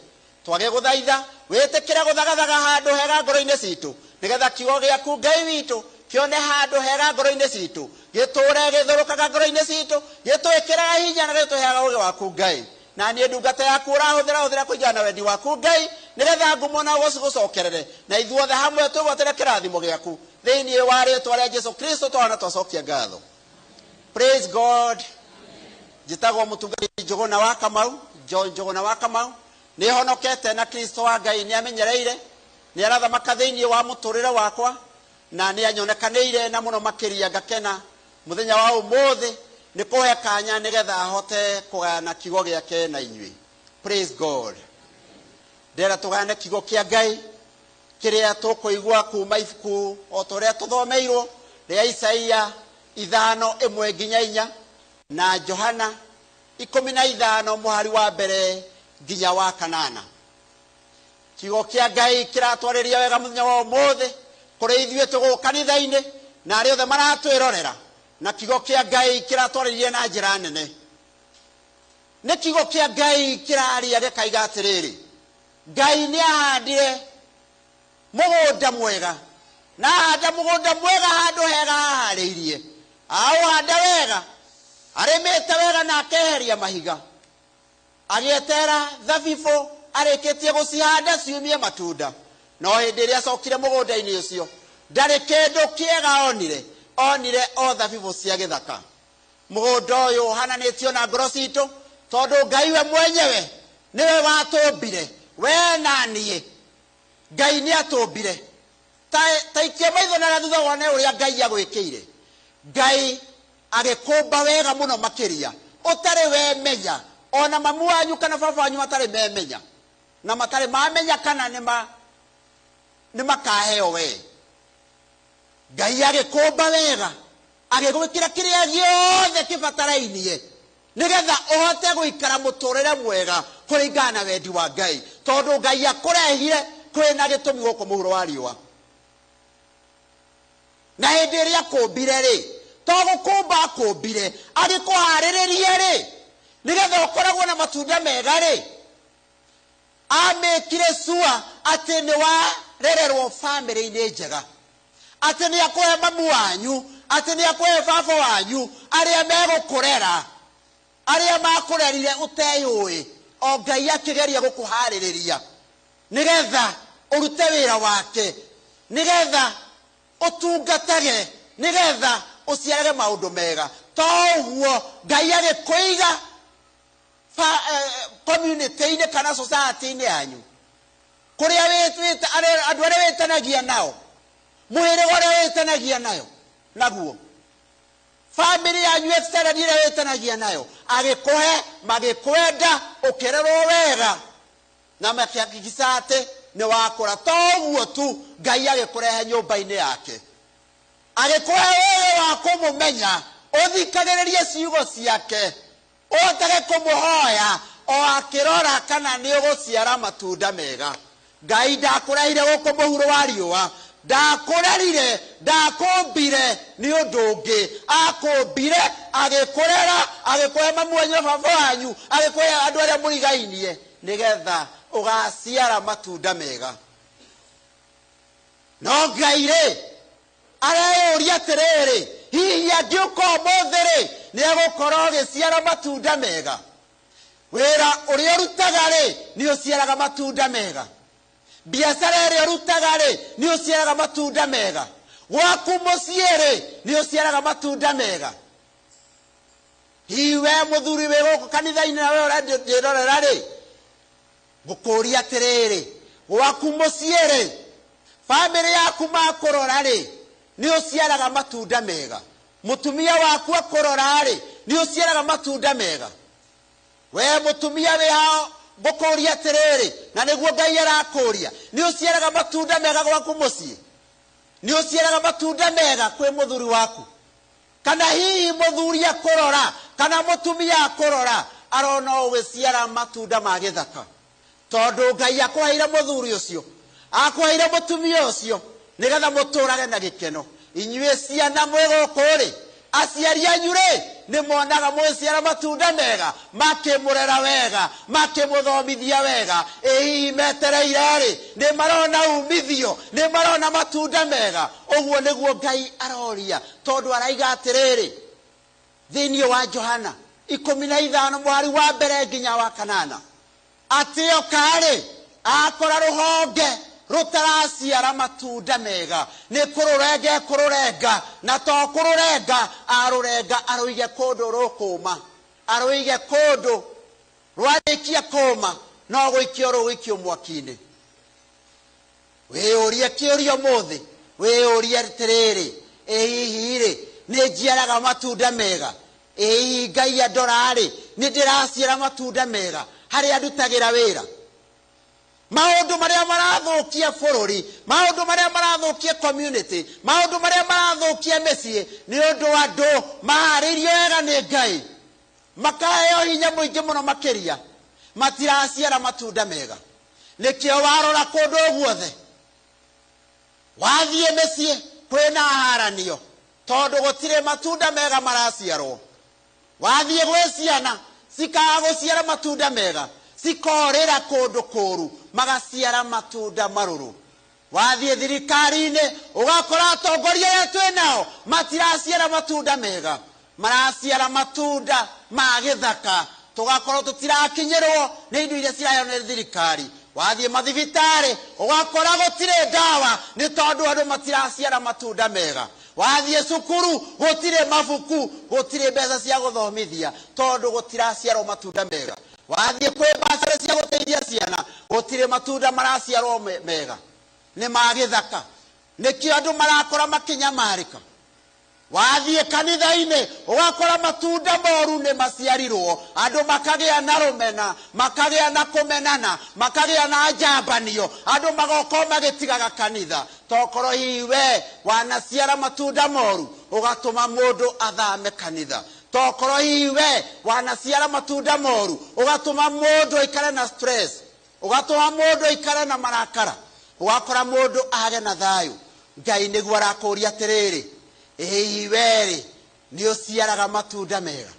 Speaker 8: twagĩgũthaitha wĩtĩkĩre gũthagathaga handũ hega ngoro-inĩ citũ, nĩgetha kiugo gĩaku Ngai witũ kĩone handũ hega ngoro-inĩ citũ, gĩtũre gĩthũrũkaga ngoro-inĩ citũ, gĩtwĩkĩraga hinya na gĩtũheaga ũũgĩ waku Ngai. Na niĩ ndungata yaku ũrahũthĩra hũthĩra kũringana na wendi waku Ngai, nĩgetha ngumo na ũgoci gũcokerere, na ithuothe hamwe twĩgwatĩre kĩrathimo gĩaku thĩinĩ wa rĩtwa rĩa Jesu Kristo twana twacokia ngatho. Praise God. Njĩtagwo mũtungatĩri Njũgũna wa Kamau, John Njũgũna wa Kamau. Nĩ honokete na Kristo wa Ngai nĩ amenyereire, nĩ arathamaka thĩinĩ wa mũtũrĩre wakwa, na nĩ anyonekanĩire na mũno makĩria ngakena mũthenya wa ũmũthĩ nĩ kũhe kanya nĩgetha ahote kũgayana kiugo gĩake na inyuĩ. Praise God. Ndĩrenda tũgayane kiugo kĩa Ngai kĩrĩa tũkũigua kuma ibuku o ta ũrĩa tũthomeirwo rĩa Isaia 5:1 nginya 4, na Johana 15 mũhari wa mbere nginya wa kanana. Kiugo kĩa Ngai kĩratwarĩria wega mũthenya wa ũmũthĩ kũrĩ ithuĩ tũgũkũ kanitha-inĩ na arĩa othe maratwĩrorera, na kiugo kĩa Ngai kĩratwarĩria na njĩra nene. Nĩ kiugo kĩa Ngai kĩraria gĩkaiga atĩrĩrĩ, Ngai nĩ ahandire mũgũnda mwega, na ahanda mũgũnda mwega handũ hega haharĩirie, aũhanda wega, arĩmĩte wega na akeheria mahiga, agĩetera thabibũ arĩkĩtie gũcihanda ciumie matunda. No hĩndĩ ĩrĩa acokire mũgũnda-inĩ ũcio, ndarĩ kĩndũ kĩega onire, onire o thabibũ cia gĩthaka. Mũgũnda ũyũ ũhananĩtio na ngoro citũ, tondũ Ngai we mwenyewe nĩwe watũmbire we na niĩ. Ngai nĩ atũmbire. Ta ikia maitho na thutha wone ũrĩa Ngai agwĩkĩire. Ngai agĩkũmba wega mũno makĩria ũtarĩ wemenya, ona mamu wanyu kana baba wanyu matarĩ memenya na matarĩ mamenya kana nĩ makaheo we. Ngai agĩkũmba wega, agĩgwĩkĩra kĩrĩa gĩothe kĩbatarainie nĩgetha ũhote gũikara mũtũrĩre mwega kũringana na wendi wa Ngai, tondũ Ngai akũrehire kwĩna gĩtũmi gũkũ mũhuro wa riũa. Na hĩndĩ ĩrĩa akũmbire rĩ, to gũkũmba akũmbire, agĩkũharĩrĩrie rĩ, nĩgetha ũkoragwo na matunda mega rĩ, amĩkire sure atĩ nĩ warererwo bamĩrĩ-inĩ njega, atĩ nĩ akũhe mamu wanyu, atĩ nĩ akũhe baba wanyu arĩa megũkũrera, arĩa makũrerire ũteyũĩ, o Ngai akĩgeria gũkũharĩrĩria nĩgetha ũrute wĩra wake, nĩgetha ũtungatage, nĩgetha ũciarage maũndũ mega. To ũguo, Ngai agĩkũiga community-inĩ kana society-inĩ yanyu, kũrĩa andũ arĩa wĩtanagia nao, mũhĩrĩga ũrĩa wĩtanagia nayo naguo, family yanyu extended ĩrĩa wĩtanagia nayo, agĩkũhe magĩkwenda, ũkĩrerwo wega na makĩhakikica atĩ nĩ wakũra. To ũguo tu, Ngai agĩkũrehe nyũmba-inĩ yake, agĩkũhe ũũgĩ wa kũmũmenya, ũthikagĩrĩrie ciugo ciake, ũhotage kũmũhoya o akĩrora kana nĩ ũgũciara matunda mega. Ngai ndakũrehire gũkũ mũhuro wa riũa, ndakũrerire, ndakũmbire nĩ ũndũ ũngĩ, akũmbire agĩkũrera, agĩkũhe mamu wanyu na baba wanyu, agĩkũhe andũ arĩa mũrigainie, nĩgetha ũgaciara matunda mega. No Ngai rĩ, areyũria atĩrĩrĩ, hihi angĩũka ũmũthĩ rĩ, nĩ egũkorwo agĩciara matunda mega? Wĩra ũrĩa ũrutaga rĩ, nĩ ũciaraga matunda mega? Biacara ĩrĩa ũrutaga rĩ, nĩ ũciaraga matunda mega? Gwaku mũciĩ rĩ, nĩ ũciaraga matunda mega? Hihi we mũthuri wĩ gũkũ kanitha-inĩ na we ũrandĩrorera rĩ, ngũkũria atĩrĩrĩ, gwaku mũciĩ rĩ, bamĩrĩ yaku makũrora rĩ, nĩ ũciaraga matunda mega? Mũtumia waku akũrora rĩ, nĩ ũciaraga matunda mega? We mũtumia wĩ hao, ngũkũria atĩrĩrĩ, na nĩguo Ngai arakũria, nĩ ũciaraga matunda mega gwaku mũciĩ? Nĩ ũciaraga matunda mega kwĩ mũthuri waku? Kana hihi mũthuri akũrora kana mũtumia akũrora arona ũgĩciara matunda ma gĩthaka? Tondũ Ngai akũheire mũthuri ũcio, akũheire mũtumia ũcio nĩgetha mũtũrage na gĩkeno. Inyuĩ ciana mwĩ gũkũ rĩ, aciari anyu rĩ nĩ monaga mũgĩciara matunda mega, makĩmũrera wega, makĩmũthomithia wega. Ĩ hihi metereire rĩ, nĩ marona umithio, nĩ marona matunda mega? Ũguo nĩguo Ngai aroria, tondũ araiga atĩrĩrĩ thĩinĩ wa Johana 15 mwari wa 1 nginya wa 8, atĩ oka-rĩ akora rũhonge rũtaraciara matunda mega, nĩ kũrũrenga ekũrũrenga, na to kũrũrenga arũrenga arũige kũndũ rũkũma, arũige kũndũ rwarĩkia kũma no gũikio rũgũikio mwaki-inĩ. Wĩyũrie kĩũria ũmũthĩ, wĩyũrie atĩrĩrĩ, ĩ hihi rĩ nĩ njiaraga matunda mega? Ĩ hihi Ngai andora-rĩ, nĩ ndĩraciara matunda mega harĩa ndutagĩra wĩra? Maũndũ marĩa marathũkia bũrũri, maũndũ marĩa marathũkia community, maũndũ marĩa marathũkia mĩciĩ, nĩ ũndũ andũ maharĩirio wega nĩ Ngai, makaheo hinya mũingĩ mũno makĩria, matiraciara matunda mega. Nĩkĩo warora kũndũ guothe, wathiĩ mĩciĩ kwĩna haranio, tondũ gũtirĩ matunda mega maraciarwo. Wathiĩ gwĩ ciana cikaga gũciara matunda mega, cikorĩra kũndũ kũũru, magaciara matunda marũrũ. Wathiĩ thirikari-inĩ ũgakora atongoria arĩa twĩ nao matiraciara matunda mega, maraciara matunda ma gĩthaka, tũgakorwo tũtirakinyĩrwo nĩ indo iria ciraheo nĩ thirikari. Wathiĩ mathibitarĩ ũgakora gũtirĩ ndawa nĩ tondũ andũ matiraciara matunda mega. Wathiĩ cukuru gũtirĩ mabuku, gũtirĩ mbeca cia gũthomithia tondũ gũtiraciarwo matunda mega. Wathiĩ kwĩ mbacarĩ cia gũteithia ciana, gũtirĩ matunda maraciarwo mega, nĩ ma gĩthaka. Nĩkĩo andũ marakora makĩnyamarĩka. Wathiĩ kanitha-inĩ ũgakora matunda moru nĩ maciarirwo, andũ makagĩa na rũmena, makagĩa na kũmenana, makagĩa na njambanio, andũ magoka magĩtigaga kanitha. Tokorwo hihi we wanaciara matunda moru ũgatũma mũndũ athame kanitha. Tokorwo hihi we wanaciara matunda moru ũgatũma mũndũ aikare na stress, ũgatũma mũndũ aikare na marakara, ũgakora mũndũ age na thayũ. Ngai nĩguo arakũria atĩrĩrĩ, ĩ hihi we rĩ nĩ ũciaraga matunda mega?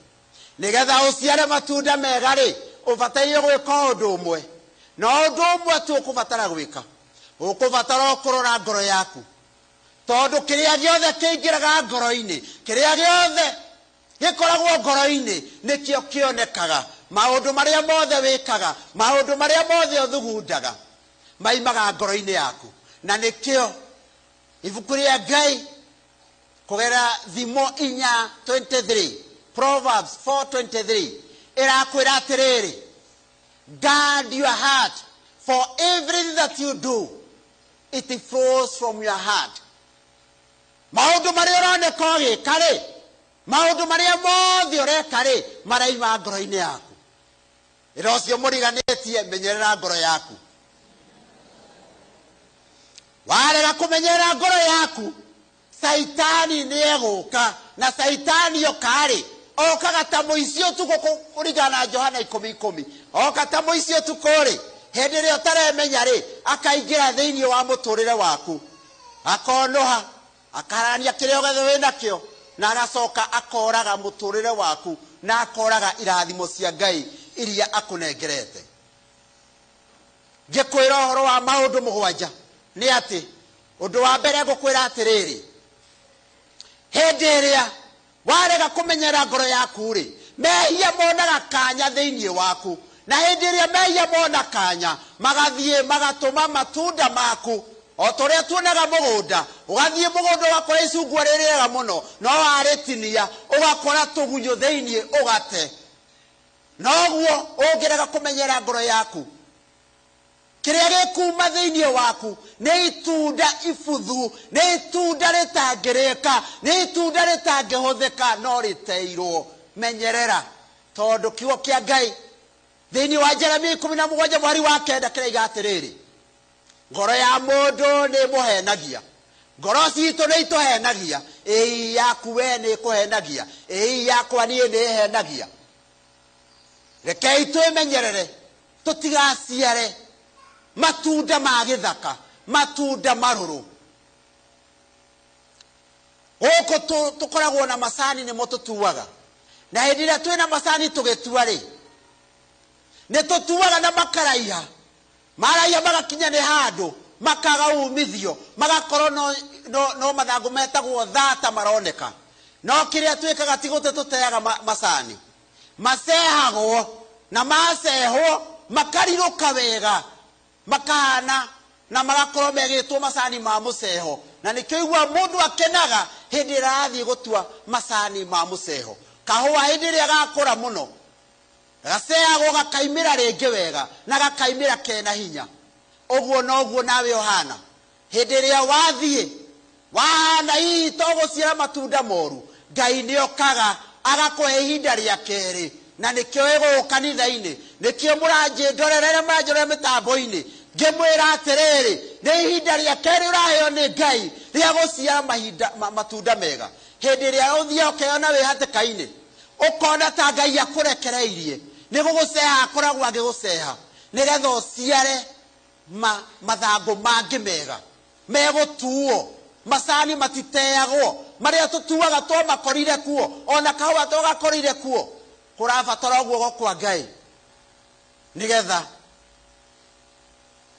Speaker 8: Nĩgetha ũciare matunda mega rĩ, ũbataire gwĩka ũndũ ũmwe, na ũndũ ũmwe tu ũkũbatara gwĩka, ũkũbatara o kũrora ngoro yaku, tondũ kĩrĩa gĩothe kĩingĩraga ngoro-inĩ, kĩrĩa gĩothe gĩkoragwo ngoro-inĩ nĩkĩo kĩonekaga. Maũndũ marĩa mothe wĩkaga, maũndũ marĩa mothe ũthugundaga maimaga ngoro-inĩ yaku. Na nĩkĩo ibuku rĩa Ngai kũgerera Thimo 4:23, Proverbs 4:23, ĩrakwĩra atĩrĩrĩ, guard your heart, for everything that you do, it flows from your heart. Maũndũ marĩa ũroneka ũgĩka rĩ, maũndũ marĩa mothe ũreka rĩ, maraima ngoro-inĩ yaku. Ĩra ũcio mũriganĩtie, menyerera ngoro yaku. Warega kũmenyerera ngoro yaku, Saitani nĩ egũka, na Saitani oka-rĩ, okaga ta mũici ũtukũ, kũringana na Johana 10:10. Oka ta mũici ũtukũ rĩ, hĩndĩ ĩrĩa ũtaremenya rĩ, akaingĩra thĩinĩ wa mũtũrĩre waku, akonũha, akarania kĩrĩa gĩothe wĩnakĩo, na agacoka akoraga mũtũrĩre waku, na akoraga irathimo cia Ngai iria akũnengerete. Ngĩkwĩra ũhoro wa maũndũ 7 nĩ atĩ, ũndũ wa mbere ngũkwĩra atĩrĩrĩ, hĩndĩ ĩrĩa warega kũmenyera ngoro yaku rĩ, mehia monaga kanya thĩinĩ waku, na hĩndĩ ĩrĩa mehia mona kanya, magathiĩ magatũma matunda maku o ta ũrĩa tuonaga mũgũnda, ũgathiĩ mũgũnda ũgakora icungwa rĩ rĩega mũno, no warĩtinia ũgakora tũgunyũ thĩinĩ ũgate. Noguo ũngĩrega kũmenyera ngoro yaku, kĩrĩa gĩkuma thĩinĩ waku nĩ itunda ibuthu, nĩ itunda rĩtangĩrĩka, nĩ itunda rĩtangĩhũthĩka, no rĩteirwo. Menyerera, tondũ kiugo kĩa Ngai thĩinĩ wa Jeremia 17 mweri wa 9 kĩraiga atĩrĩrĩ, ngoro ya mũndũ nĩ ĩmũhenagia Ngoro citũ nĩ itũhenagia. Ĩĩ yaku we nĩ ĩkũhenagia, ĩĩ yakwa niĩ nĩ ĩhenagia. Rekei twĩmenyerere tũtigaciare matunda ma gĩthaka, matunda marũrũ. Gũkũ tũkoragwo na macani nĩmo tũtuaga, na hĩndĩ ĩrĩa twĩna macani tũgĩtua rĩ, nĩ tũtuaga na makaraiha, maraiha magakinya nĩ handũ makaga umithio, magakorwo no mathangũ metagwo thata maroneka. No kĩrĩa twĩkaga ti gũte tũteaga macani, macehagwo na macehwo makarirũka wega, makahana na magakorwo megĩtwo macani ma mũceho. Na nĩkĩo igua mũndũ akenaga hĩndĩ ĩrĩa arathiĩ gũtua macani ma mũceho. Kahũa hĩndĩ ĩrĩa gakũra mũno gaceagwo gakaimĩra rĩngĩ wega na gakaimĩra kena hinya. Ũguo noguo nawe ũhana hĩndĩ ĩrĩa wathiĩ wahana hihi to gũciara matunda moru, Ngai nĩokaga agakũhe ihinda rĩa kerĩ. Na nĩkĩo ĩgũgũ kanitha-inĩ, nĩkĩo mũranjĩndorera mũranjorera mĩtambo-inĩ, ngĩmwĩra atĩrĩrĩ, nĩ ihinda rĩa kerĩ ũraheo nĩ Ngai rĩa gũciara mahinda matunda mega. Hĩndĩ ĩrĩa ũthiĩ ũkeyona wĩ hatĩka-inĩ, ũkona ta Ngai akũrekereirie, nĩ gũgũceha akoragwo agĩgũceha nĩgetha ũciare mathangũ mangĩ mega megũtuo. Macani matiteagwo, marĩa tũtuaga twamakorire kuo, ona kahũa twagakorire kuo. Kũrabatara guoko kwa Ngai nĩgetha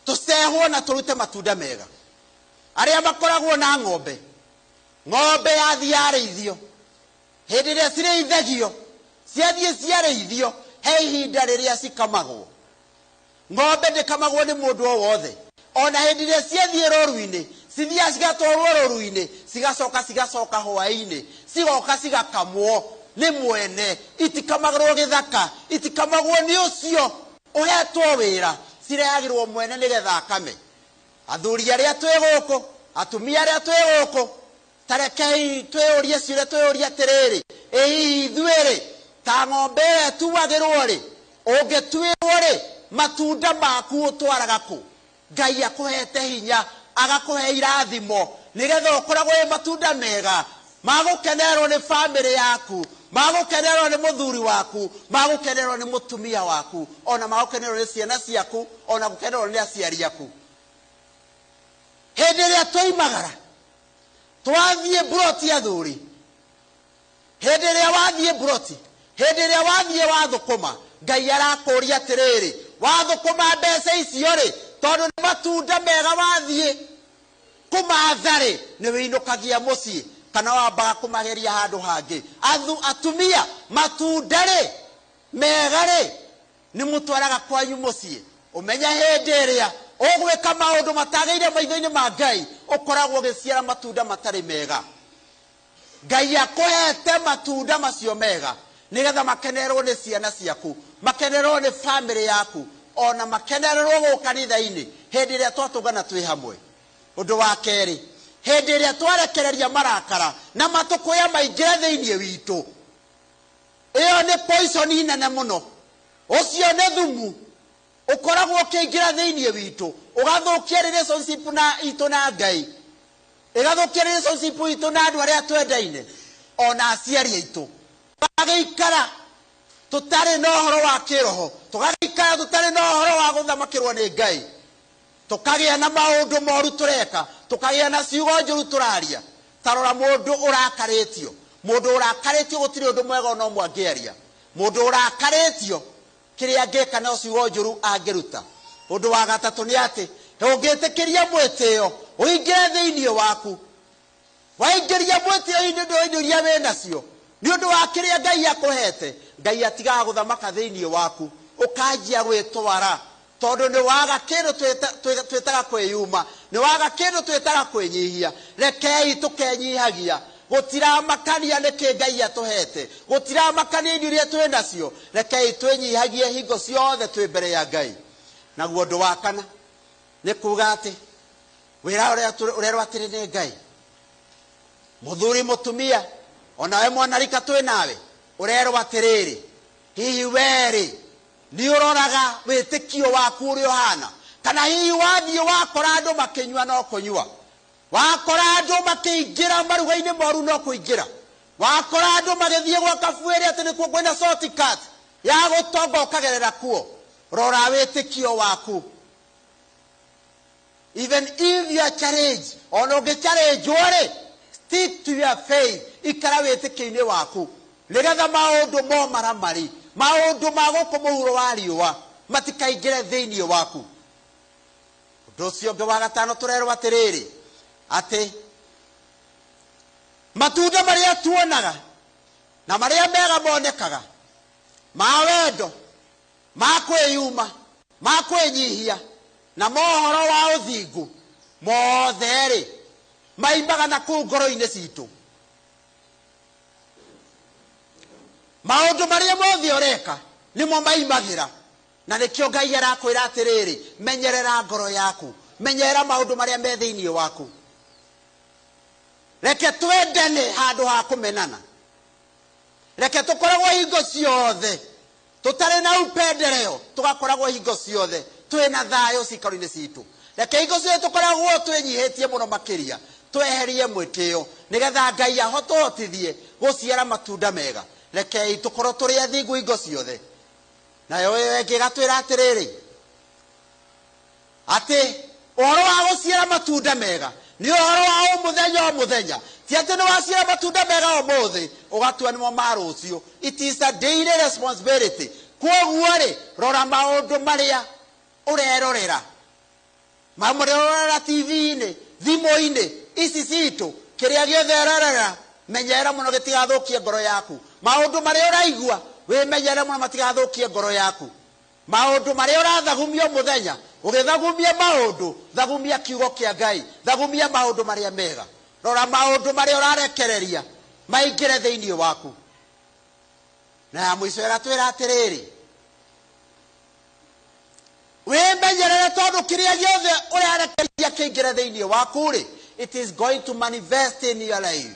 Speaker 8: tũcehwo na tũrute matunda mega. Arĩa makoragwo na ng'ombe, ng'ombe yathiĩ yarĩithio, hĩndĩ ĩrĩa cirĩithagio, ciathiĩ ciarĩithio, he ihinda rĩrĩa cikamagwo. Ng'ombe ndĩkamagwo nĩ mũndũ o wothe. Ona hĩndĩ ĩrĩa ciathiĩ rũru-inĩ, cithiaga cigatwarwo rũru-inĩ, cigacoka cigacoka hwaĩ-inĩ, cigoka cigakamwo nĩ mwene. Itikamagĩrwo gĩthaka, itikamagwo nĩ ũcio ũhetwo wĩra, cirehagĩrwo mwene nĩgetha akame. Athuri arĩa twĩ gũkũ, atumia arĩa twĩ gũkũ, ta rekei twĩyũrie ciũria, twĩyũrie atĩrĩrĩ, ĩ hihi ithuĩ rĩ, ta ng'ombe ĩyo ĩtuagĩrwo rĩ, ũngĩtuĩrwo rĩ, matunda maku ũtwaraga kũ? Ngai akũhete hinya, agakũhe irathimo, nĩgetha ũkoragwo wĩ matunda mega magũkenerwo nĩ bamĩrĩ yaku, magũkenerwo nĩ mũthuri waku, magũkenerwo nĩ mũtumia waku, ona magũkenerwo nĩ ciana ciaku, ona gũkenerwo nĩ aciari aku. Hĩndĩ ĩrĩa twoimagara twathiĩ mburoti athuri, hĩndĩ ĩrĩa wathiĩ mburoti, hĩndĩ ĩrĩa wathiĩ wathũkũma, Ngai arakũũria atĩrĩrĩ, wathũkũma mbeca icio rĩ, tondũ nĩ matunda mega wathiĩ kũmatha rĩ, nĩ wĩinũkagia mũciĩ kana wambaga kũmageria handũ hangĩ. Atumia, matunda rĩ mega rĩ, nĩ mũtwaraga kwanyu mũciĩ. Ũmenye hĩndĩ ĩrĩa ũgwĩka maũndũ matagĩrĩire maitho-inĩ ma Ngai, ũkoragwo ũgĩciara matunda matarĩ mega. Ngai akũhete matunda macio mega nĩgetha makenerwo nĩ ciana ciaku, makenerwo nĩ bamĩrĩ yaku, ona makenerwo gũkũ kanitha-inĩ hĩndĩ ĩrĩa twatũngana twĩ hamwe. Ũndũ wa kerĩ, hĩndĩ ĩrĩa twarekereria marakara na matũkũya maingĩre thĩinĩ witũ, ĩyo nĩ poison nene mũno. Ũcio nĩ thumu ũkoragwo ũkĩingĩra thĩinĩ witũ, ũgathũkia relationship na itũ na Ngai, ĩgathũkia relationship itũ na andũ arĩa twendaine, ona aciari aitũ. Tũgagĩikara tũtarĩ na ũhoro wa kĩroho, tũgagĩikara tũtarĩ na ũhoro wa gũthamakĩrwo nĩ Ngai, tũkagĩa na maũndũ moru tũreka, tũkagĩa na ciugo njũru tũraria. Ta rora mũndũ ũrakarĩtio, mũndũ ũrakarĩtio gũtirĩ ũndũ mwega ona ũmwe angĩaria. Mũndũ ũrakarĩtio kĩrĩa angĩka no ciugo njũru angĩruta. Ũndũ wa gatatũ nĩ atĩ ũngĩtĩkĩria mwĩtĩo ũingĩre thĩinĩ waku, waingĩria mwĩtĩo-inĩ nĩ indo iria wĩ nacio, nĩ ũndũ wa kĩrĩa Ngai akũhete, Ngai atigaga gũthamaka thĩinĩ waku, ũkanjia gwĩtwara, tondũ nĩ waga kĩndũ twĩtaga kwĩyuma, nĩ waga kĩndũ twĩtaga kwĩnyihia. Rekei tũkenyihagia. Gũtiramakania nĩkĩ Ngai atũhete, gũtiramakania indo iria twĩ nacio. Rekei twĩnyihagie hingo ciothe twĩ mbere ya Ngai. Naguo ũndũ wa kana nĩ kuga atĩ wĩra ũrĩa ũrerwo atĩrĩ nĩ Ngai, mũthuri mũtumia, onawe mwanarika twĩ nawe, ũrerwo atĩrĩrĩ, hihi werĩ nĩ ũroraga wĩtĩkio waku ũrĩa ũhana, kana hihi wathiĩ wakora andũ makĩnyua no kũnyua. Wakora andũ makĩingĩra maruga-inĩ moru no kũingĩra. Wakora andũ magĩthiĩ gwa kabuĩrĩ atĩ nĩkuo kwĩna shortcut ya gũtonga ũkagerera kuo. Rora wĩtĩkio waku. Even if you are challenged, ona ũngĩ challenge rĩ, stick to your faith. Ikara wĩtĩkio-inĩ waku nĩgetha maũndũ mo maramari, maũndũ ma gũkũ mũhuro wa riũa matikaingĩre thĩinĩ waku. Ũndũ ũcio ũngĩ wa gatano tũrerwo atĩrĩrĩ, atĩ matunda marĩa tuonaga na marĩa mega monekaga ma wendo, ma kwĩyuma, ma kwĩnyihia na mohoro wa ũthingu mothe rĩ maimaga na kũu ngoro-inĩ citũ. Maũndũ marĩa mothe ũreka nĩmo maimagĩra, na nĩkĩo Ngai arakwĩra atĩrĩrĩ, menyerera ngoro yaku, menyerera maũndũ marĩa me thĩinĩ waku. Reke twendane handũ ha kũmenana. Reke tũkoragwo hingo ciothe tũtarĩ na upendereo, tũgakoragwo hingo ciothe twĩna thayũ cikaro-inĩ citũ. Reke hingo ciothe tũkoragwo twĩnyihĩtie mũno makĩria, tweherie mwĩtĩo nĩgetha Ngai ahotũhotithie gũciara matunda mega. Rekei tũkorwo tũrĩ athingu hingo ciothe. Nayo ĩyo ĩngĩ ĩgatwĩra atĩrĩrĩ, atĩ ũhoro wa gũciara matunda mega nĩ ũhoro wa o mũthenya o mũthenya. Ti atĩ nĩ waciara matunda mega ũmũthĩ ũgatua nĩmo ma rũciũ. It is a daily responsibility. Kwoguo rĩ, rora maũndũ marĩa ũrerorera, marĩa ũrerorera TV-inĩ, thimũ-inĩ ici citũ, kĩrĩa gĩothe ũrerorera, menyerera mũno gĩtigathũkie ngoro yaku. Maũndũ marĩa ũraigua wĩmenyerere mũno matigathũkie ngoro yaku. Maũndũ marĩa ũrathagumia mũthenya, ũgĩthagumia maũndũ, thagumia kiugo kĩa Ngai, thagumia maũndũ marĩa mega. Rora maũndũ marĩa ũrarekereria maingĩre thĩinĩ waku. Na ya mũico ĩgatwĩra atĩrĩrĩ, wĩmenyerere tondũ kĩrĩa gĩothe ũrarekereria kĩingĩre thĩinĩ waku rĩ, it is going to manifest in your life.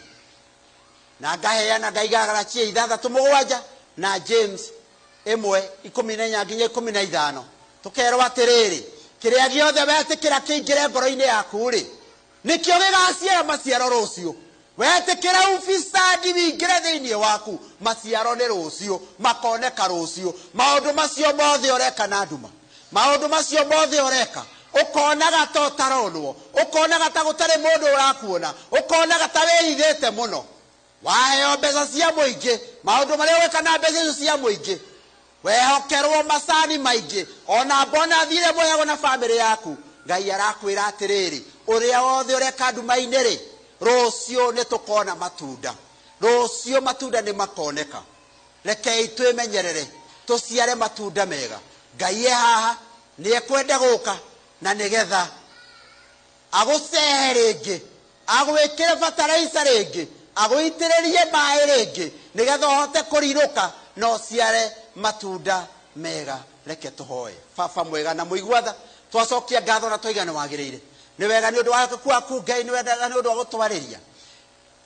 Speaker 8: Na ngaheana ngaiga Galatia 6:7 na James 1:14 nginya 15. Tũkerwo atĩrĩrĩ, kĩrĩa gĩothe wetĩkĩra kĩingĩre ngoro-inĩ yaku rĩ, nĩkĩo gĩgaciara maciaro rũciũ. Wetĩkĩra ufisadi wĩingĩre thĩinĩ waku, maciaro nĩ rũciũ, makoneka rũciũ. Maũndũ macio mothe ũreka na nduma, maũndũ macio mothe ũreka ũkonaga ta ũtaronwo, ũkonaga ta gũtarĩ mũndũ ũrakuona, ũkonaga ta wĩhithĩte mũno. Waheo mbeca cia mũingĩ, maũndũ marĩa ũgwĩka na mbeca icio cia mũingĩ, wehokerwo macani maingĩ, ona bonathi iria mũheagwo na bamĩrĩ yaku, Ngai arakwĩra atĩrĩrĩ, ũrĩa wothe ũreka nduma-inĩ rĩ, rũciũ nĩ tũkona matunda. Rũciũ matunda nĩ makoneka. Rekei twĩmenyerere tũciare matunda mega. Ngai e haha nĩ ekwenda gũka na nĩgetha agũcehe rĩngĩ, agwĩkĩre bataraica rĩngĩ, agũitĩrĩrie maĩ rĩngĩ, nĩgetha ũhote kũrirũka na ũciare matunda mega. Reke tũhoe. Baba mwega na mũigua tha, twacokia ngatho na twaiga nĩ wagĩrĩire. Nĩ wega nĩ ũndũ wa waku Ngai, nĩ wega nĩ ũndũ wa gũtwarĩria.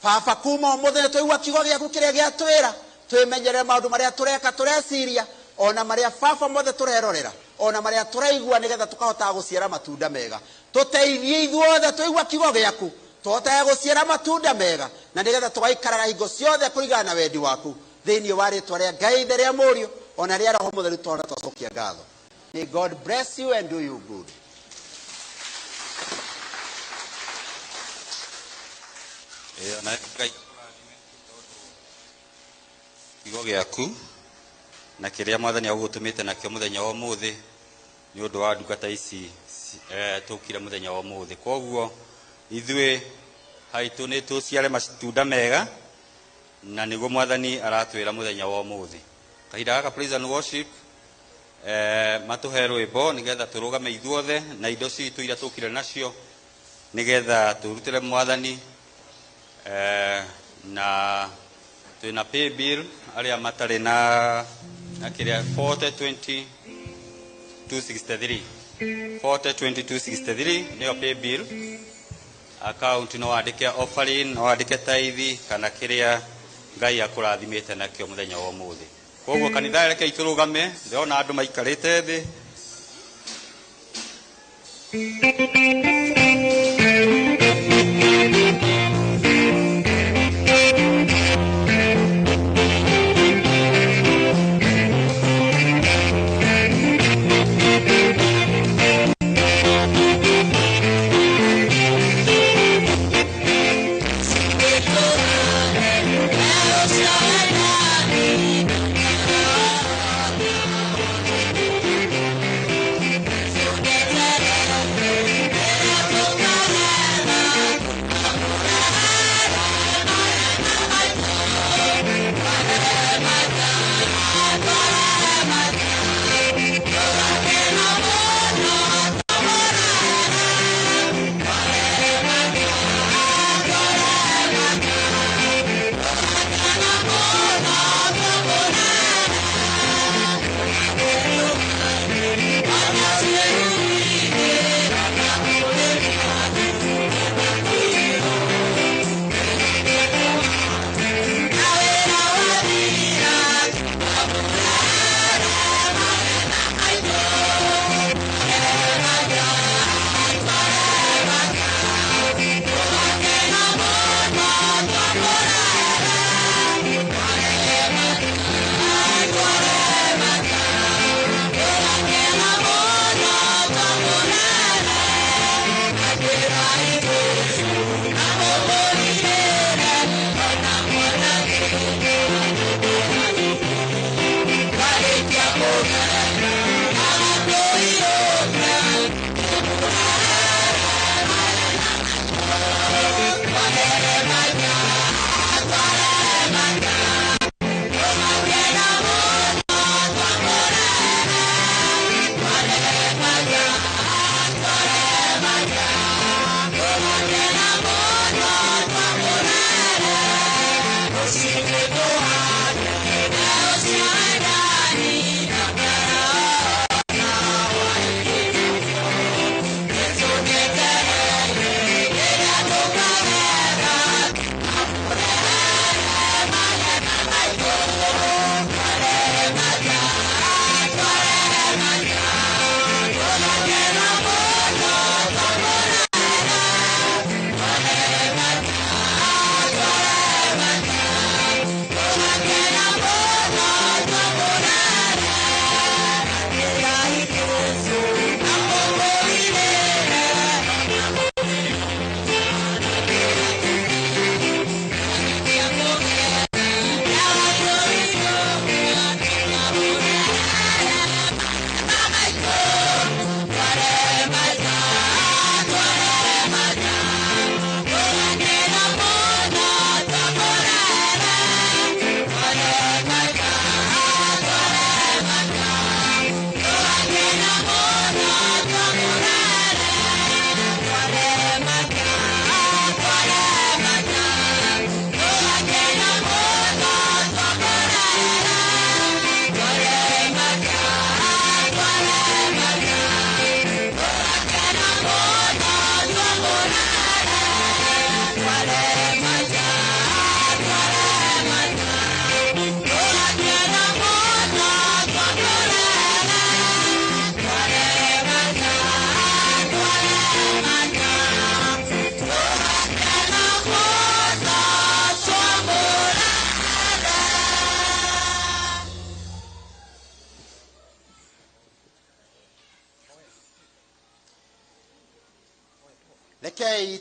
Speaker 8: Baba, kuma ũmũthĩ nĩ twaigua kiugo gĩaku kĩrĩa gĩatwĩra, twĩmenyerere maũndũ marĩa tũreka, tũreciria, ona marĩa baba mothe tũrerorera, ona marĩa tũraigua, nĩgetha tũkahotaga gũciara matunda mega. Tũteithie ithuothe twaigua kiugo gĩaku, tũhotage gũciara matunda mega, na nĩgetha tũgaikaraga hingo ciothe kũringana na wendi waku. Thĩinĩ wa rĩtwa rĩa Ngai Ithe, rĩa Mũriũ, ona rĩa Roho Mũtheru, twana twacokia ngatho. May God bless you and do you good.
Speaker 1: Ĩyo, na Ngai akũrathime tondũ kiugo gĩaku na kĩrĩa Mwathani agũgũtũmĩte nakĩo mũthenya wa ũmũthĩ nĩ ũndũ wa ndungata ici tũkire mũthenya wa ũmũthĩ. Kwoguo ithuĩ haitũ nĩ tũciare matunda mega, na nĩguo Mwathani aratwĩra mũthenya wa ũmũthĩ. Kahinda gaka praise and worship, matũhe rwĩmbo nĩgetha tũrũgame ithuothe na indo citũ iria tũkire nacio, nĩgetha tũrutĩre Mwathani. Na twĩna pay bill arĩa matarĩ na kĩrĩa 40 20 263, 40 20 263 nĩyo pay bill. Account no wandĩke offering, no wandĩke tithe kana kĩrĩa Ngai akũrathimĩte nakĩo mũthenya wa ũmũthĩ. Koguo kanitha, reke itũrũgame, ndĩrona andũ maikarĩte thĩ.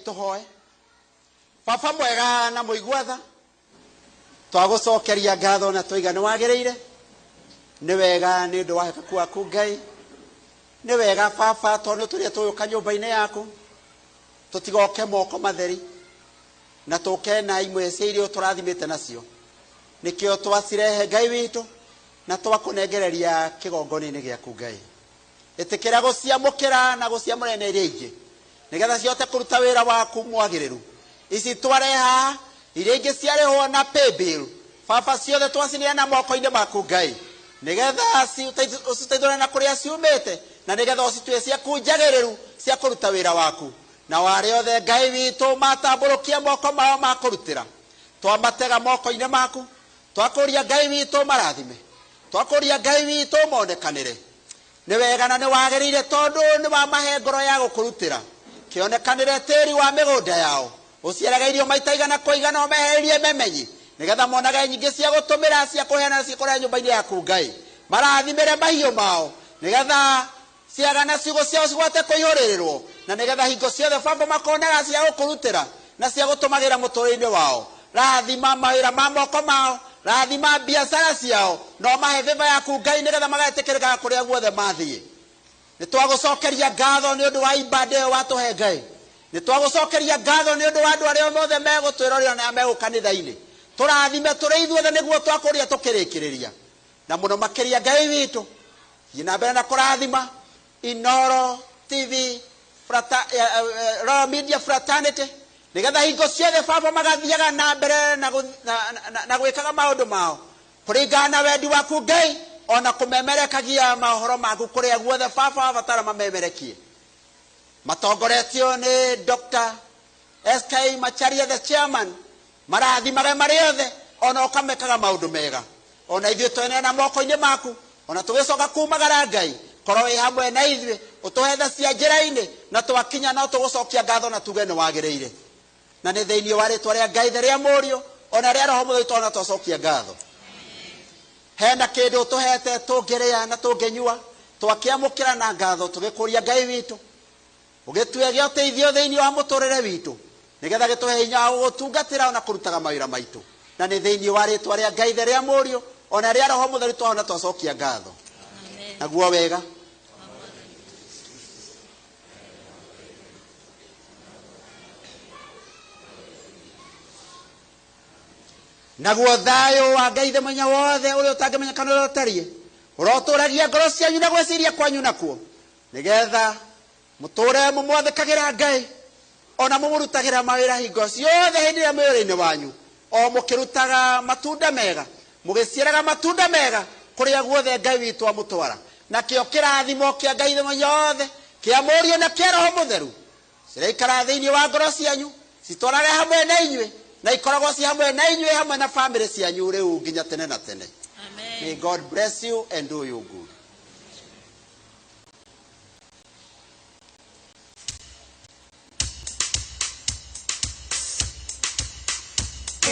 Speaker 8: Tũhoe. Baba mwega na mũigua tha, twagũcokeria ngatho na twaiga nĩ wagĩrĩire, nĩ wega nĩ ũndũ wa wĩhokeku waku Ngai, nĩ wega baba tondũ tũrĩa tũgũka nyũmba-inĩ yaku tũtigoke moko matheri na tũke na imwe cia iria tũrathimĩte nacio, nĩkĩo twacirehe Ngai witũ na twakũnengereria kĩgongona-inĩ gĩaku Ngai. Ĩtĩkĩra gũciamũkĩra na gũciamũra na iria ingĩ nĩgetha cihote kũruta wĩra waku mwagĩrĩru. Ici twareha iria ingĩ ciarĩhwo na paybill, baba ciothe twacineana moko-inĩ maku Ngai, nĩgetha ũciteithũre na kũrĩa ciumĩte na nĩgetha ũcitue ciaku njagĩrĩru cia kũruta wĩra waku. Na warĩa othe Ngai witũ matambũrũkia moko mao ma kũrutĩra, twamatega moko-inĩ maku, twakũria Ngai witũ marathime, twakũria Ngai witũ monekanĩre. Nĩ wega na nĩ wagĩrĩire tondũ nĩ wamahe ngoro ya gũkũrutĩra. Kĩonekanĩre tĩri wa mĩgũnda yao, ũciarage irio maita igana kwa igana, ũmehererie memenyi nĩgetha monage nyingĩ cia gũtũmĩra, cia kũheana, cia kũrĩa nyũmba-inĩ yaku Ngai. Marathimĩre mahiũ mao nĩgetha ciaga na ciugo ciao cigwate kũihũrĩrĩrwo, na nĩgetha hingo ciothe baba makonaga cia gũkũrutĩra na cia gũtũmagĩra mũtũrĩre-inĩ wao. Rathima mawĩra ma moko mao, rathima biacara ciao, no mahe favor yaku Ngai nĩgetha magetĩkĩrĩkaga kũrĩa guothe mathiĩ. Nĩ twagũcokeria ngatho nĩ ũndũ wa ibada ĩyo watũhe Ngai. Nĩ twagũcokeria ngatho nĩ ũndũ wa andũ arĩa othe megũtwĩrorera na arĩa megũka kanitha-inĩ. Tũrathime tũrĩ ithuothe nĩguo twakũria tũkĩrĩkĩrĩria. Na mũno makĩria Ngai witũ, thiĩ na mbere na kũrathima Inoro TV, Royal Media Fraternity, nĩgetha hingo ciothe baba magathiaga na mbere na gwĩkaga maũndũ mao kũringana na wendi waku Ngai, ona kũmemerekagia maũhoro maku kũrĩa guothe baba wabatara mamemerekie. Matongoretio nĩ Dr. SK Macharia the chairman, marathimage marĩ othe ona ũkamekaga maũndũ mega. Ona ithuĩ tweneana moko-inĩ maku, ona tũgĩcoka kumagara Ngai, korwo wĩ hamwe na ithuĩ, ũtũhe tha cia njĩra-inĩ, na twakinya no tũgũcokia ngatho na tuge nĩ wagĩrĩire. Na nĩ thĩinĩ wa rĩtwa rĩa Ngai, rĩa Mũriũ, ona rĩa Roho Mũtheru twana twacokia ngatho. Hena kĩndũ ũtũhete tũngĩrĩa na tũngĩnyua, twakĩamũkĩra na ngatho tũgĩkũria Ngai witũ, ũgĩtue gĩa ũteithio thĩinĩ wa mũtũrĩre witũ, nĩgetha gĩtũhe hinya wa gũgũtungatĩra ona kũrutaga mawĩra maitũ. Na nĩ thĩinĩ wa rĩtwa rĩa Ngai, rĩa Mũriũ, ona rĩa Roho Mũtheru twana twacokia ngatho. Naguo wega. Naguo thayũ wa Ngai the mwenya wothe ũrĩa ũtangĩmenyeka nĩ ũrĩa ũtariĩ, ũrotũragia ngoro cianyu na gwĩciria kwanyu nakuo, nĩgetha mũtũre mũmwathĩkagĩra Ngai ona mũmũrutagĩra mawĩra hingo ciothe hĩndĩ ĩrĩa mwĩ wĩra-inĩ wanyu, o mũkĩrutaga matunda mega, mũgĩciaraga matunda mega kũrĩa guothe Ngai witũ amũtwara. Nakĩo kĩrathimo kĩa Ngai the mwenya wothe, kĩa Mũriũ na kĩa Roho Mũtheru, ciraikara thĩinĩ wa ngoro cianyu, citwarage hamwe na inyuĩ, na ikoragwo ci hamwe na inyuĩ hamwe na famĩlĩ cianyu rĩu nginya tene na tene. May God bless you and do you good.
Speaker 1: Thank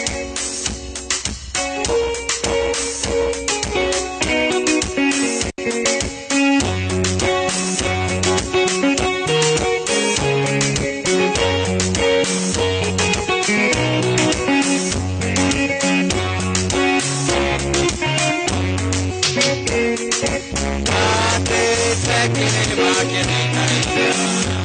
Speaker 1: you.